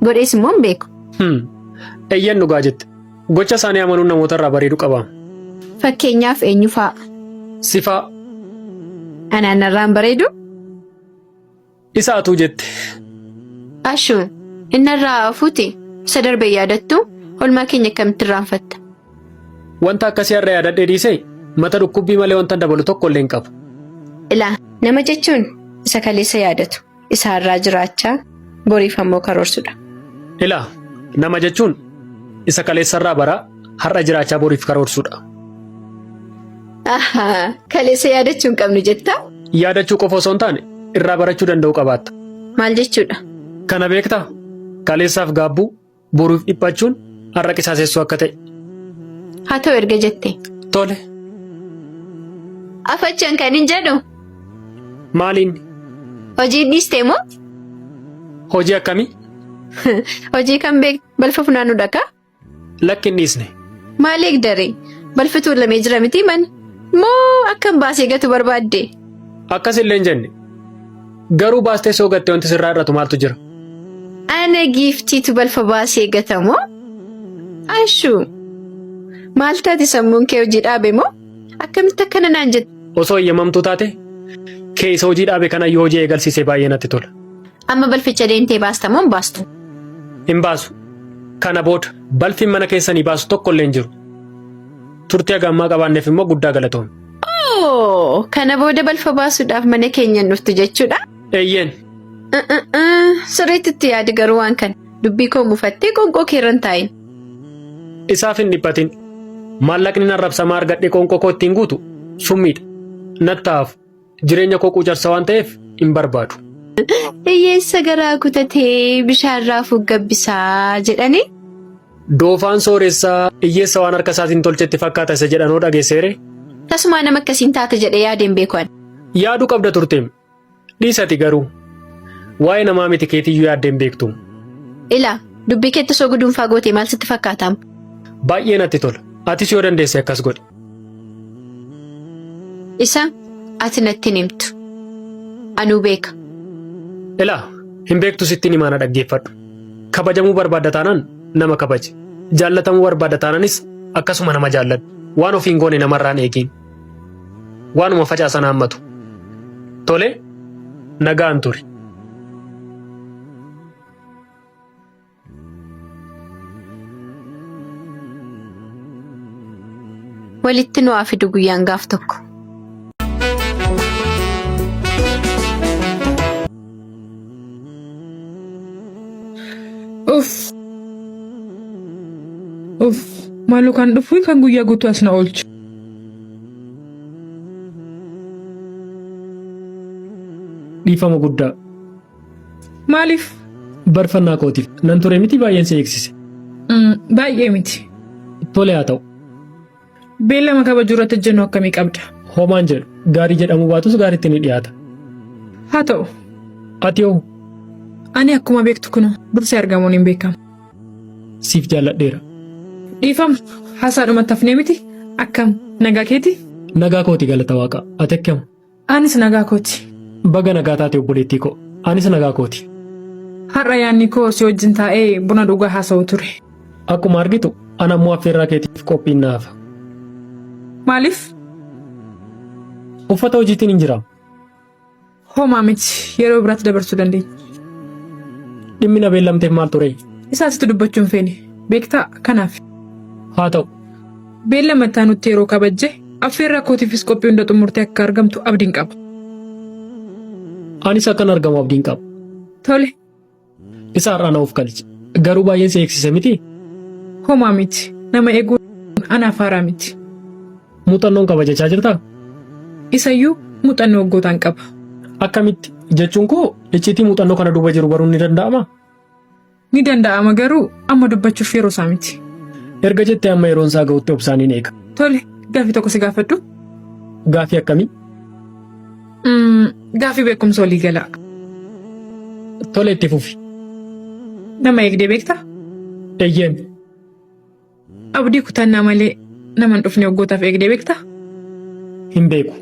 Godhees immoo hin beeku. Eeyyan dhugaa jette. Gocha isaanii amanuun namoota irraa bareedu qaba. Fakkeenyaaf eenyu fa'a? Sifaa. Anaan narraan bareedu? Isa atuu jette. Ashu, innarraa hafuuti isa darbe yaadattu olmaa keenya akkamitti irraanfatta? Wanta akkasii har'a yaadadhee dhiisee mata dhukkubbii malee wanta dabalu tokko illee hin qabu. Ilaa, nama jechuun isa kaleessa yaadatu, isa har'aa jiraachaa, boriif ammoo karoorsudha. Ilaa, nama jechuun isa kaleessarraa baraa har'a jiraachaa boriif karoorsudha. Ahaa, kaleessa yaadachuu hin qabnu jettaa? Yaadachuu qofa osoo hin taane irraa barachuu danda'uu qabaatta. Maal jechuudha? Kana beektaa? Kaleessaaf gaabbuu, boruuf dhiphachuun har'a qisaasessuu akka ta'e. Haa ta'u erga jette. Tole. Afachan kan hin jedhu Maaliin? hojii dhiistee moo? Hojii akkamii? Hojii kan beektu balfa funaanuudha kaa? Lakki hin dhiisne. Maal eegdare? Balfi tuulamee jira miti mana? Moo akkam baasee gatu barbaadde? Akkas illee hin jenne. Garuu baastee soo gatte wanti sirraa hir'atu maaltu jira? Ana giiftiitu balfa baasee gata moo? Ashuu! Maal taate sammuun kee hojii dhaabe moo? Akkamitti akkana naan jette? Osoo eeyyamamtuu taate kee isa hojii dhaabe kana yoo hojii eegalsiise baay'ee natti tola. Amma balficha deemtee baasta moo hin baastu? Hin baasu. Kana booda balfi mana keessanii baasu tokko illee hin jiru. Turtii haga ammaa qabaanneef immoo guddaa galatoomi. Oo, kana booda balfa baasuudhaaf mana keenya hin dhuftu jechuudha? Eeyyeen. Sirriitti itti yaadi garuu waan kana. Dubbii koo mufattee qoonqoo kee irra hin taa'in. Isaaf hin dhiphatin. Maallaqni arrabsamaa argadhee qoonqoo koo ittiin guutu summiidha. Natti hafu. Jireenya koo quucarsa waan ta'eef hin barbaadu. Hiyyeessa garaa kutatee bishaan raafuu gabbisaa jedhanii. Doofaan sooressaa hiyyeessa waan harka isaatiin tolchetti fakkaata isa jedhanoo dhageesseere. Tasumaa nama akkasiin taate jedhee yaadeen beeku ani. Yaaduu qabda turteem. Dhiisati garuu. Waa'ee namaa miti keetiyyuu yaaddee hin beektu. Ilaa, dubbii keetti osoo guduunfaa gootee maal sitti fakkaataam? Baay'ee natti tola. Atis yoo dandeesse akkas godhi. Isa ati natti hin himtu. Anuu beeka. Ilaa, hin beektu sittiin himaa na dhaggeeffadhu. Kabajamuu barbaadda taanaan nama kabaji. Jaallatamuu barbaadda taanaanis akkasuma nama jaalladhu. Waan ofii hin goone namarraan eegiin. Waanuma facaasan haammatu. Tole, nagaan turi. Walitti nu haa fidu guyyaan gaaf tokko. Uff. Uff. Maaloo kan dhufu kan guyyaa guutuu as na oolchu. Dhiifama guddaa. Maaliif? Barfannaa kootiif nan ture miti baay'een si eegsise. Baay'ee miti. Tole haa ta'u. Beellama kabajuu irratti ejjennoo akkamii qabda? Homaan jedhu gaarii jedhamuu baatus gaariitti ni dhiyaata. Haa ta'u. Ati hoo? Ani akkuma beektu kunoo dursee argamuun hin beekamu. Siif jaalladheera. Dhiifama haasaadhumatti hafnee miti akkam nagaa keeti? Nagaa kooti galata waaqa. Ati akkam? Anis nagaa kooti. Baga nagaa taate obboleettii koo. Anis nagaa kooti. Har'a yaadni koo si wajjin taa'ee buna dhugaa haasa'u ture. Akkuma argitu ana ammoo affeerraa keetiif qophiin na hafa. Maaliif? Uffata hojiitiin hin jiraam. Homaa miti yeroo biraatti dabarsuu dandeenya. Dhimmi na beellamteef maal ture? Isaa sitti dubbachuu hin feene. Beektaa kanaaf. Haa ta'u. Beellama itti aanutti yeroo kabajje affeerraa kootiifis qophii hunda xumurtee akka argamtu abdiin qaba. Anis akkan argamu abdiin qaba. Tole. Isa har'aa na of galchi. Garuu baay'een si eegsise miti? Homaa miti. Nama eeguun anaaf haaraa miti. Muuxannoon qaba jechaa jirtaa? Isayyuu muuxannoo waggootaan qaba. Akkamitti? Jechuun koo icciitii muuxannoo kana duuba jiru baruun ni danda'amaa? Ni danda'ama garuu amma dubbachuuf yeroo isaa miti. Erga jettee amma yeroon isaa ga'utti obsaan eega. Tole, gaaffii tokko si gaafadhu. Gaaffii akkamii? Gaaffii beekumsa walii galaa. Tole itti fufi. Nama eegdee beektaa? Eeyyeen. Abdii kutannaa malee nama hin dhufne waggootaaf eegdee beektaa? Hin beeku.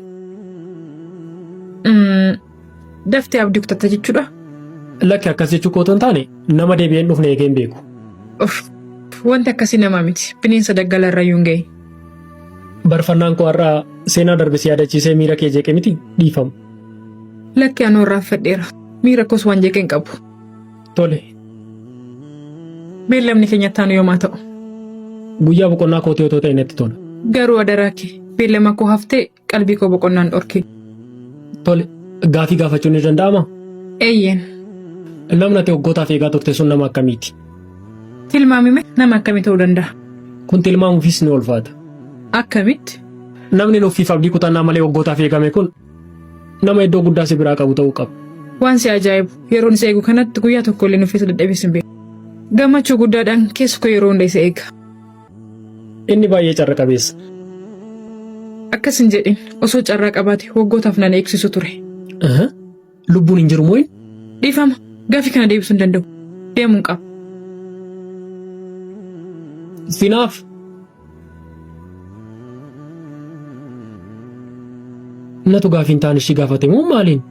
Daftee abdii kutatta jechuudha? Lakki akkas jechuu koo otoo hin taane nama deebi'ee hin dhufne eegee hin beeku. Uff, wanti akkasii namaa miti. Bineensa daggala irrayyuu hin gahin. Barfannaan koo har'aa seenaa darbe si yaadachiisee miira kee jeeqe miti dhiifama. Lakki anoo irraanfadheera. Miira koos waan jeeqe hin qabu. Tole. Beellamni keenya itti aanu yoom haa ta'u? Guyyaa boqonnaa kootii otoo ta'e natti tola. Garuu adaraa kee beellama koo haftee qalbii koo boqonnaan dhorki. Tole. Gaafii gaafachuun ni danda'amaa? Eeyyeen. Namni ati waggootaaf eegaa turte sun nama akkamiiti? Tilmaamime nama akkamii ta'uu danda'a? Kun tilmaamuufis ni ulfaata. Akkamitti? Namni nuffiif abdii kutannaa malee waggootaaf eegame kun nama iddoo guddaa si biraa qabu ta'uu qaba. Waan si ajaa'ibu yeroon isa eegu kanatti guyyaa tokko illee nuffee isa dadhabees hin beeku. Gammachuu guddaadhaan keessi koo yeroo hunda isa eega. Inni baay'ee carra qabeessa. Akkas hin jedhin osoo carraa qabaate waggootaaf nan eegsisu ture. Lubbuun hin jiru moo inni? Dhiifama gaaffii kana deebisuu hin danda'u. Deemuun qaba. Sinaaf natu gaafii hin taane ishii gaafate moo maaliin?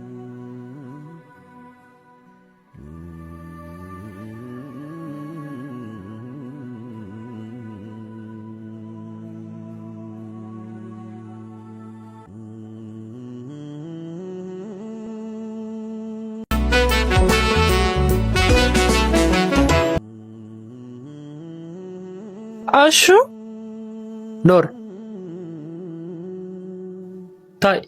Ashuu Noor. Taa'i.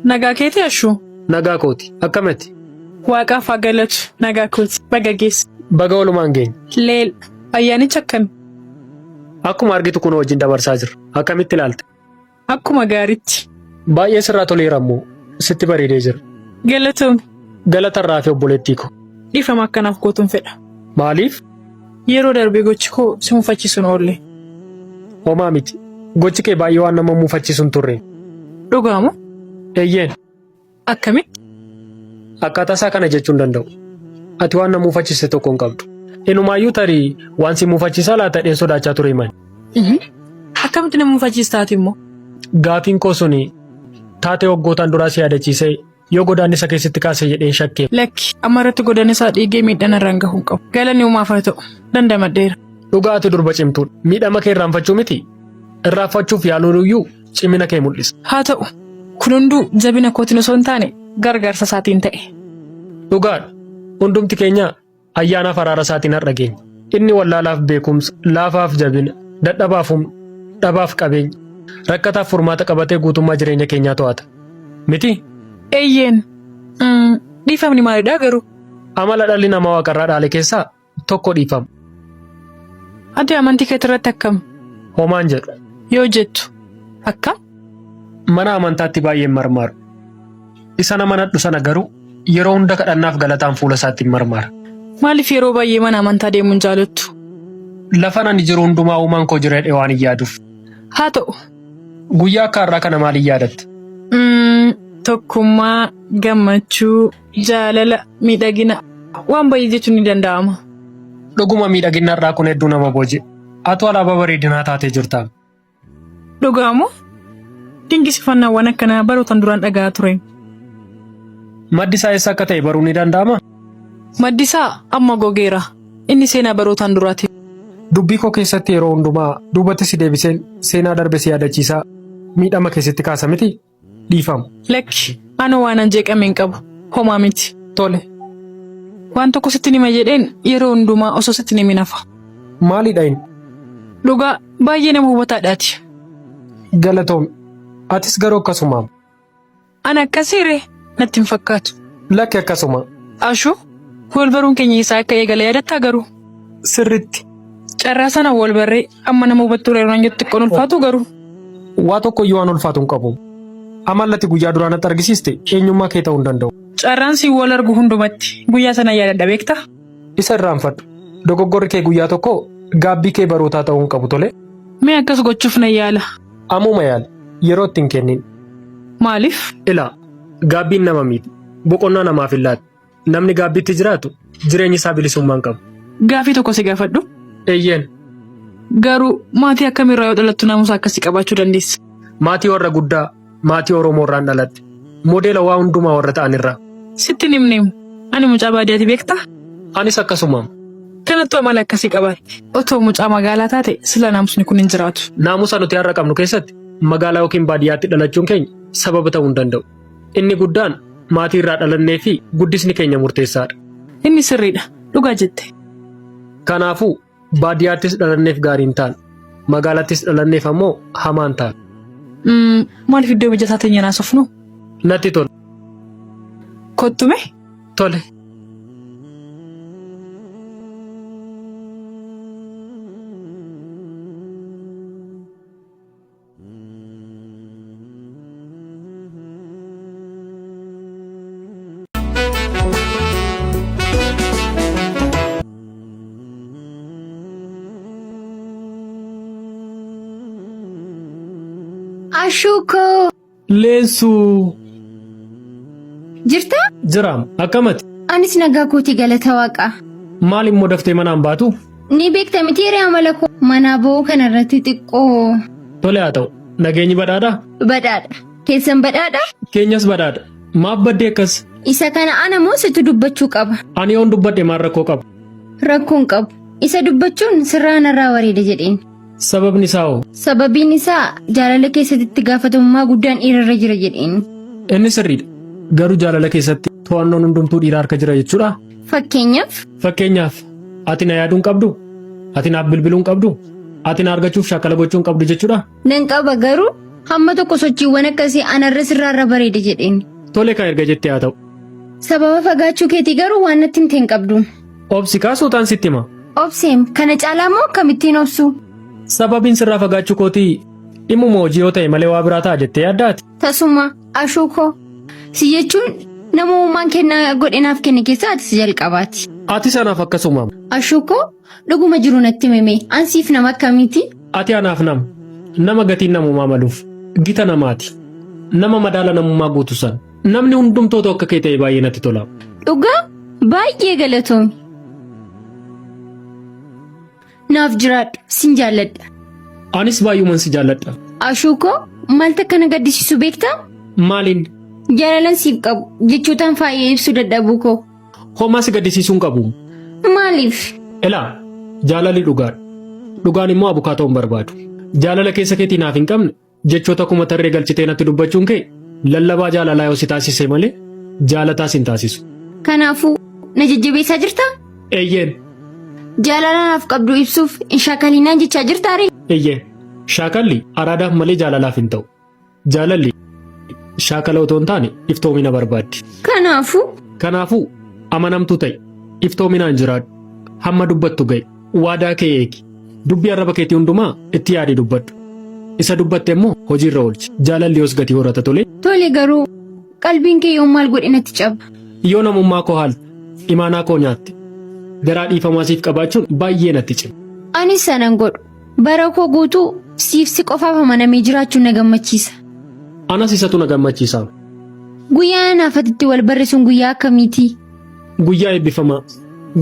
Nagaa keeti Ashuu? Nagaa kooti. Akkamati? Waaqaaf haa galatu. Nagaa kooti. Baga geesse. Baga walumaan geenye. Leel. Ayyaanichi akkami? Akkuma argitu kunoo wajjin dabarsaa jirra. Akkamitti ilaalta? Akkuma gaariitti. Baay'ee sirraa toleera immoo. Sitti bareedee jira. Galatoomi. Galata irraa hafe obboleettii koo. Dhiifama akka naaf gootun fedha. Maaliif? Yeroo darbe gochi koo si mufachiisuun oolle. Homaa miti. Gochi kee baay'ee waan nama mufachiisu hin turre. Dhugaa moo? Eeyyeen. Akkamitti? Akkaataa isaa kana jechuu hin danda'u. Ati waan na mufachiiste tokko hin qabdu. Inumaayyuu tarii waan si mufachiisaa laata jedheen sodaachaa ture himani. Akkamitti na mufachiista ati immoo? Gaafiin koo suni taatee waggootaan duraa si yaadachiisee yoo godaannisa keessatti kaase jedheen shakkee. Lakki, amma irratti godaannisaa dhiigee miidhaa narraan gahuu hin qabu. Galanni uumaaf haa ta'u. Dandamadheera. Dhugaa ati durba cimtuudha. Miidhama kee irraanfachuu miti irraanfachuuf yaaluun iyyuu cimina kee mul'isa. Haa ta'u, kun hunduu jabina kootiin osoo hin taane gargaarsa isaatiin ta'e. Dhugaadha. Hundumti keenya ayyaanaaf araara isaatiin har'a geenya. Inni wallaalaaf beekumsa, laafaaf jabina, dadhabaaf humna, dhabaaf qabeenya, rakkataaf furmaata qabatee guutummaa jireenya keenyaa to'ata. Miti? Eeyyeen. Dhiifamni maalidhaa garuu? Amala dhalli namaa waaqarraa dhaale keessaa tokko dhiifama. Ati amantii keetirratti akkam? Homaan jedhu. Yoo jettu akkam? Mana amantaatti baay'een marmaaru. Isa nama nadhu sana garuu yeroo hunda kadhannaaf galataan fuula isaatti hin marmara. Maaliif yeroo baay'ee mana amantaa deemuun jaalattu? Lafan ani jiru hundumaa uumaan koo jira jedhee waan hin yaaduuf. Haa ta'u. Guyyaa akka har'aa kana maaliin yaadatta? Tokkummaa, gammachuu, jaalala, miidhagina waan baay'ee jechuun ni danda'ama. Dhuguma miidhaginni har'aa kun hedduu nama booji'e. Atu alaabaa bareedinaa taatee jirta. Dhugaa moo? Dinqisiifannaawwan akkanaa barootaan duraan dhaga'aa ture. Maddi isaa eessa akka ta'e baruun ni danda'amaa? Maddi isaa amma gogeera. Inni seenaa barootaan duraati. Dubbii koo keessatti yeroo hundumaa duubatti si deebiseen seenaa darbe si yaadachiisaa miidhama kee sitti kaasa miti? Dhiifama. Lakki, anoo waanan jeeqame hin qabu. Homaa miti. Tole. Waan tokko sittin hima jedheen yeroo hundumaa osoo sitti hin himin hafa. Maalidha inni? Dhugaa, baay'ee nama hubataadha ati. Galatoomi. Atis garuu akkasumaam. Ana akkasii ree? Natti hin fakkaatu. Lakki akkasuma. Ashuu, wal baruun keenya eessaa akka eegale yaadattaa garuu? Sirritti. Carraa sana wal barree amma nama hubattuu yeroo naan jettu xiqqoon ulfaatu garuu. Waa tokko iyyuu waan ulfaatu hin qabu. Amalli ati guyyaa duraa natti argisiiste eenyummaa kee ta'uu hin danda'u. Carraan siin wal argu hundumatti guyyaa sana yaadadha beektaa? Isa irraanfadhu. Dogoggorri kee guyyaa tokkoo gaabbii kee barootaa ta'uu hin qabu tole? Mee akkas gochuuf nan yaala. Ammuma yaali. Yeroo itti hin kennin. Maaliif? Ilaa, gaabbiin nama miiti. Boqonnaa namaaf hin laattu. Namni gaabbiitti jiraatu jireenyi isaa bilisummaa hin qabu. Gaaffii tokko si gaafadhu? Eeyyeen. Garuu maatii akkamiirraa yoo dhalattu naamusa akkasii qabaachuu dandeessa? Maatii warra guddaa, maatii Oromoo irraan dhaladhe. Moodeela waa hundumaa warra ta'an irraa. Sitti hin himneem. Ani mucaa baadiyyaati beektaa? Anis akkasuma. Kanattu amala akkasii qabaatte. Otoo mucaa magaalaa taate sila naamusni kun hin jiraatu. Naamusa nuti har'a qabnu keessatti magaalaa yookiin baadiyyaatti dhalachuun keenya sababa ta'uu hin danda'u. Inni guddaan maatii irraa dhalannee fi guddisni keenya murteessaadha. Inni sirriidha. Dhugaa jette. Kanaafuu baadiyyaattis dhalanneef gaarii hin taanu. Magaalattis dhalanneef ammoo hamaa hin taanu. Maaliif iddoo mijataa teenyee hin haasofnu? Natti tola. Kottu mee. Tole. Ashuu koo Leensuu. jirtaa? Jiraam akkamati? Anis nagaa kooti galata waaqaa. Maal immoo daftee manaan baatu? Ni beekta miti ree amala koo manaa ba'uu kana irratti xiqqoo Tole haa ta'u. Nageenyi badhaadhaa? badhaadha. Keessan badhaadha? Keenyas badhaadha. Maaf baddee akkas? Isa kana ana moo situ dubbachuu qaba? Ani yoon dubbadhe maal rakkoo qaba? Rakkoo hin qabu. Isa dubbachuun sirraa narraa bareeda jedheen. Sababni isaa hoo? Sababiin isaa jaalala keessatti itti gaafatamummaa guddaan dhiirarra jira jedheen. Inni sirriidha. Garuu jaalala keessatti to'annoon hundumtuu dhiira harka jira jechuudhaa? Fakkeenyaaf? Fakkeenyaaf, ati na yaaduu hin qabdu? Ati naaf bilbiluu hin qabdu? Ati na argachuuf shaakala gochuu hin qabdu jechuudhaa? Nan qaba garuu hamma tokko sochiiwwan akkasii anarra sirraarra bareeda jedheen. Tole kaa erga jettee haa ta'u. Sababa fagaachuu keetii garuu waan natti himte hin qabdu. Obsi kaa suutaan sitti hima. Obseem, kana caalaa immoo akkamittiin obsu? Sababiin sirraa fagaachuu kootii dhimmuma hojii yoo ta'e malee waa biraa ta'a jettee yaaddaa ati? Tasuma, Ashuu koo. Si jechuun nama uumaan kennaa godhe naaf kenne keessaa ati isa jalqabaati. Atis anaaf akkasuma. Ashuu koo, dhuguma jiru natti himi mee, an siif nama akkamiiti? Ati anaaf nama. Nama gatiin namummaa maluuf. Gita namaati. Nama madaala namummaa guutu sana. Namni hundumtuu otoo akka kee ta'e baay'ee natti tola. Dhugaa baay'ee galatoomi. Naaf jiraadhu sin jaalladha. Anis baay'uman si jaalladha. Ashuu koo maaltu akka na gaddisiisu beektaa? Maaliin? Jaalalan siif qabu jechootaan faayee ibsuu dadhabuu koo. Homaa si gaddisiisuu hin qabu. Maaliif? Ilaa jaalalli dhugaadha. Dhugaan immoo abukaatoo hin barbaadu. Jaalala keessa keetii naaf hin qabne Jechoota kuma tarree galchitee natti dubbachuun kee lallabaa jaalalaa yoo si taasise malee jaalataa si hin taasisu. Kanaafuu, na jajjabeessaa jirtaa? Eeyyeen. Jaalala naaf qabdu ibsuuf hin shaakaliinaan jechaa jirtaaree? Eeyyeen. Shaakalli araadaaf malee jaalalaaf hin ta'u. Jaalalli shaakala otoo hin taane iftoomina barbaaddi. Kanaafuu? Kanaafuu, amanamtuu ta'i. Iftoominaan jiraadhu. Hamma dubbattu ga'i. Waadaa kee eegi. Dubbii arraba keetii hundumaa itti yaadii dubbadhu. Isa dubbatte immoo hojii irra oolchi. Jaalalli yoos gatii horata tole. Tole garuu Qalbiin kee yoom maal godhe natti caba? Yoo namummaa koo haalte, imaanaa koo nyaatte, garaa dhiifamaa siif qabaachuun baay'ee natti cima. Anis sana hin godhu. Bara koo guutuu siif si qofaaf amanamee jiraachuun na gammachiisa. Anas isatu na gammachiisa. Guyyaan anaaf ati itti wal barre sun guyyaa akkamiiti? Guyyaa eebbifamaa,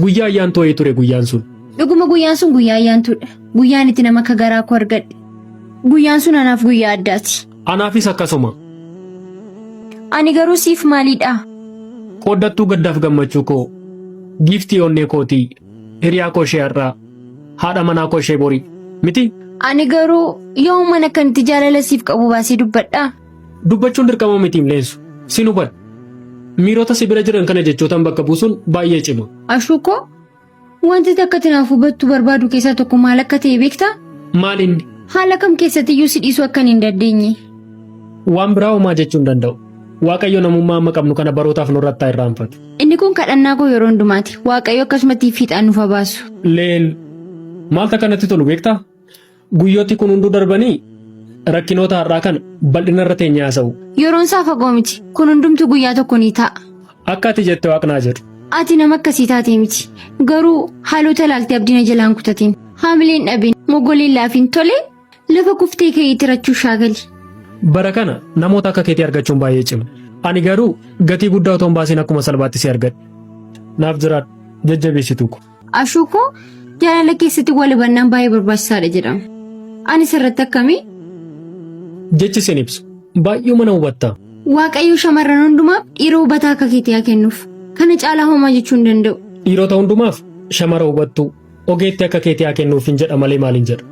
guyyaa ayyaantuu wayii ture guyyaan sun. Dhuguma guyyaan sun guyyaa ayyaantuudha. Guyyaan itti nama akka garaa koo argadhe. Guyyaan sun anaaf guyyaa addaati. Anaafis akkasuma. Ani garuu siif maaliidha? Qooddattuu gaddaaf gammachuu koo, giiftii onnee kootii, hiriyaa koo ishee har'aa, haadha manaa koo ishee borii. Miti? Ani garuu yoomuman akkanitti jaalala siif qabu baasee dubbadha? Dubbachuun dirqama mitiim Leensu. Sin hubadha. Miirota si bira jiran kana jechootaan bakka buusuun baay'ee cima. Ashuu koo, wanti takka ati naaf hubattu barbaadu keessaa tokko maal akka ta'e beektaa? Maal inni? Haala kam keessattiyyuu si dhiisuu akkan hin dandeenye. Waan biraa homaa jechuu hin danda'u. Waaqayyo namummaa amma qabnu kana barootaaf nurratti haa irraanfatu. Inni kun kadhannaa koo yeroo hundumaati. Waaqayyo akkasumatti fiixaan nuuf haa baasu. Leen, maaltu akka natti tolu beektaa? Guyyooti kun hunduu darbanii rakkinoota har'aa kana bal'ina irra teenyee haasa'u. Yeroon isaa fagoo miti. Kun hundumtuu guyyaa tokko ni ta'a. Akka ati jette waaqnaa jedhu. Ati nama akkasii taatee miti. Garuu haalota ilaaltee abdii na jalaa hin kutatin. Haamilee hin dhabin, mogolee hin laafin tole lafa kuftee ka'ii tirachuu shaagali. Bara kana namoota akka keetii argachuun baay'ee cima. Ani garuu gatii guddaa otoo hin baasiin akkuma salphaatti si argadhe. Naaf jiraadhu jajjabeessituu ko. Ashuu koo jaalala keessatti wal hubannaan baay'ee barbaachisaadha jedhama. Ani sirratti akkamii? Jechi sin ibsu. Baay'uma na hubatta. Waaqayyo shamarran hundumaaf dhiira hubataa akka keetii haa kennuuf. Kana caalaa homaa jechuu hin danda'u. Dhiirota hundumaaf shamara hubattuu, ogeettii akka keetii haa kennuufin jedha malee maalin jedha.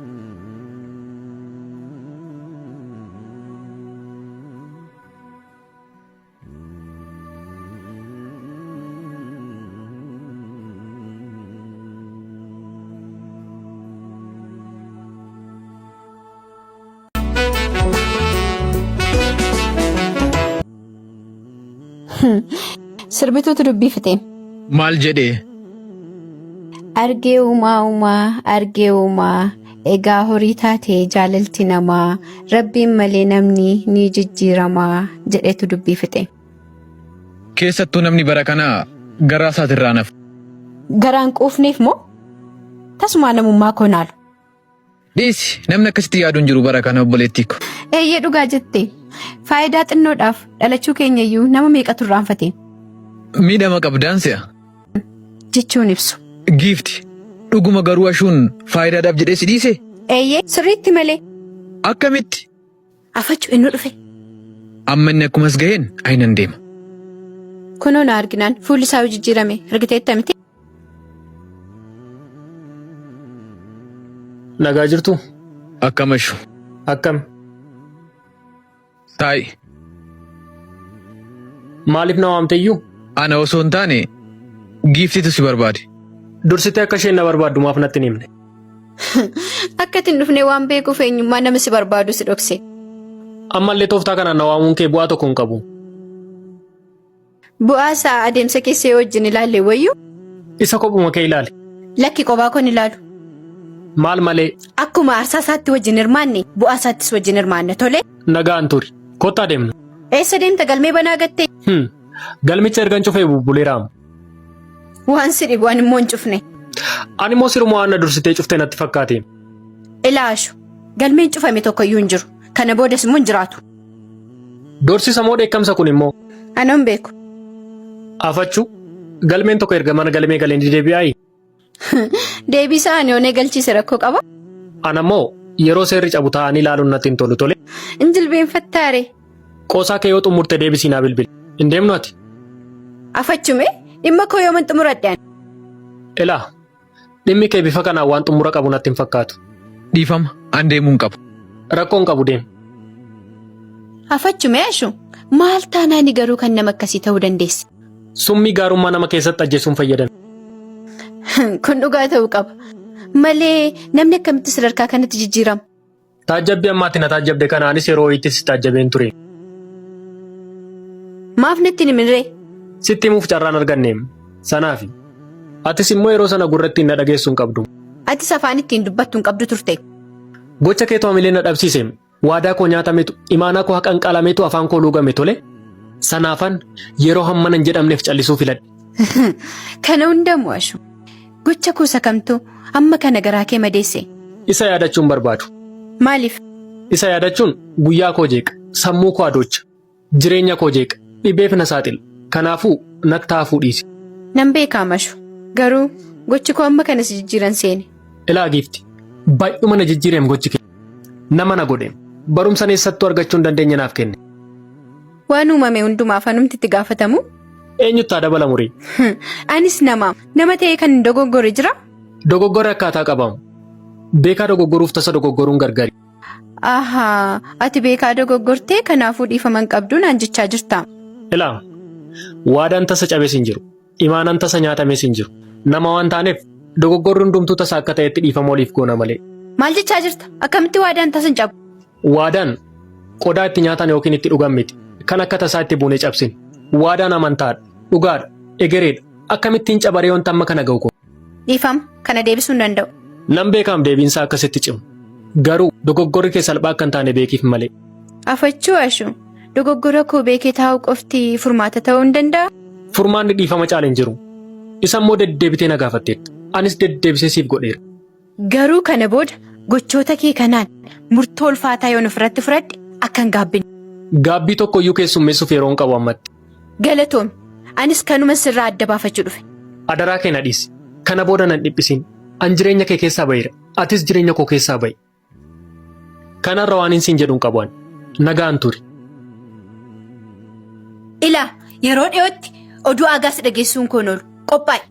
Sirbituutu dubbii fixee. Maal jedhee? Argee uumaa uumaa argee uumaa egaa horii taate jaalalti namaa rabbiin malee namni ni jijjiiramaa jedhetu dubbii fixe. Keessattuu namni bara kanaa garaa isaatirraa nafa. Garaan quufneef moo tasumaa namummaa koo naalu. Dhiisi namni akkasitti yaadu hin jiru bara kana obboleettii ko. Eeyyee dhugaa jette. Faayidaa xinnoodhaaf dhalachuu keenya iyyuu nama meeqatu irraanfate Miidhama qabdaan se'a. jechuun ibsu. Giifti dhuguma garuu ashuun faayidaadhaaf jedhee si dhiise? Eeyyee sirriitti malee. Akkamitti? Afachu inni dhufe. Amma inni akkumas gaheen ayinan deema. Kunoo na arginaan fuulli isaa yoo jijjiirame argiteetta miti. Nagaa jirtu? Akkam ashu. Akkam? Taa'i. Maaliif na waamte iyyuu? Ana osoo hin taane giiftitu si barbaade. Dursitee akka isheen na barbaaddu maaf natti hin himne? Akka ati hin dhufne waan beekuuf eenyummaa nama si barbaadu si dhokse. Ammallee tooftaa kanaan na waamuun kee bu'aa tokko hin qabu. Bu'aa isaa adeemsa keessa yoo wajjin ilaalle wayyu. Isa kophuma kee ilaali. Lakki qobaa koon ilaalu. Maal malee? Akkuma aarsaa isaatti wajjin hirmaanne bu'aa isaattis wajjin hirmaanna tole. Nagaan turi. Kottaa deemna. Eessa deemta galmee banaa gattee? Galmicha ergan cufee bubbuleeraam. Waan si dhibu ani immoo hin cufne. Ani immoo siruma waan na dursitee cuftee natti fakkaate. Ilaashu galmeen cufame tokko iyyuu hin jiru. Kana boodas immoo hin jiraatu. Doorsisa moo dheekkamsa kun immoo? Anoo hin beeku. Afachuu galmeen tokko erga mana galmee galee ni deebi'aayi? Deebii isaa ani yoon eegalchiise rakkoo qaba? Ana immoo yeroo seerri cabu taa'anii ilaaluun natti hin tolu tole. Hin jilbeenfattaare. Qoosaa kee yoo xumurte deebisii naa bilbili. Hin deemnu ati? Afachume dhimma koo yooman xumuradhe ani. Ilaa dhimmi kee bifa kanaan waan xumura qabu natti hin fakkaatu. Dhiifama an deemuu hin qabu. Rakkoo hin qabu deemi. Afachume ashu maal taanaani garuu kan nama akkasii ta'uu dandeesse. Summii gaarummaa nama keessatti ajjeesuun fayyadame. Kun dhugaa ta'uu qaba. Malee namni akkamitti sadarkaa kanatti jijjiirama? Taajjabbii ammaatti na taajjabde kana anis yeroo wayiitti si taajjabeen ture. Maaf natti hin himin ree? Sitti himuuf carraan arganneem. Sanaafi. Atis immoo yeroo sana gurra ittiin na dhageessu hin qabdu. Atis afaan ittiin dubbattu hin qabdu turte. Gocha keetu hamilee na dhabsiiseem. Waadaa koo nyaatametu, imaanaa koo haqanqalametu afaan koo luugame tole. Sanaafan yeroo hammana hin jedhamneef callisuu filadhe. Kana hunda mo'ashu. Gocha kuusa kamtu amma kana garaa kee madeesse? Isa yaadachuun barbaadu. Maaliif? Isa yaadachuun guyyaa koo jeeqa, sammuu koo adoocha, jireenya koo jeeqa, dhibeef na saaxila. Kanaafuu natti hafuu dhiisi. Nan beekaa Mashu. Garuu gochi koo amma kana si jijjiiran seene. Ilaa giifti, baay'uma na jijjiireem gochi kee. Nama na godheem. Barumsa eessattuu argachuu hin dandeenye naaf kenne. Waan uumame hundumaaf anumti itti gaafatamu? Eenyutti haa dabalamu ree? Anis nama. Nama ta'ee kan hin dogoggore jira? Dogoggorri akkaataa qabamu. Beekaa dogoggoruuf tasa dogoggoruun gargari. Ahaa, ati beekaa dogoggortee kanaafuu dhiifama hin qabdu naan jechaa jirta. Ilaa, waadaan tasa cabees hin jiru. Imaanan tasa nyaatames hin jiru. Nama waan taaneef dogoggorri hundumtuu tasa akka ta'etti dhiifama waliif goona malee. Maal jechaa jirta? Akkamitti waadaan tasa hin cabu? Waadaan qodaa itti nyaatan yookiin itti dhugan miti. Kan akka tasaa itti buunee cabsin. Waadaan amantaadha. Dhugaadha. Egereedha. Akkamittiin cabaree wanta amma kana ga'u kun? Dhiifama kana deebisuu hin danda'u. Nan beekaam deebiinsaa akkasitti cimu. Garuu dogoggorri kee salphaa akka hin taane beekiif malee. Afachuu Ashu. Dogoggora koo beekee taa'uu qofti furmaata ta'uu hin danda'a? Furmaanni dhiifama caale hin jiru. Isa immoo deddeebitee na gaafatteetta. Anis deddeebisee siif godheera. Garuu kana booda gochoota kee kanaan murtoo ulfaataa yoon ofirratti fudhadhe akka hin gaabbine. Gaabbii tokko iyyuu keessummeessuuf yeroo hin qabu ammatti. Galatoomi. Anis kanuma sirraa adda baafachuu dhufe. Adaraa kee na dhiisi. Kana booda nan dhiphisiin. An jireenya kee keessaa baheera. Atis jireenya koo keessaa bahi. Kanarra waan hin siin jedhu hin qabu ani. Nagaan turi. Ilaa yeroo dhiyootti oduu aagaas dhageessuun koon oolu. Qophaa'i.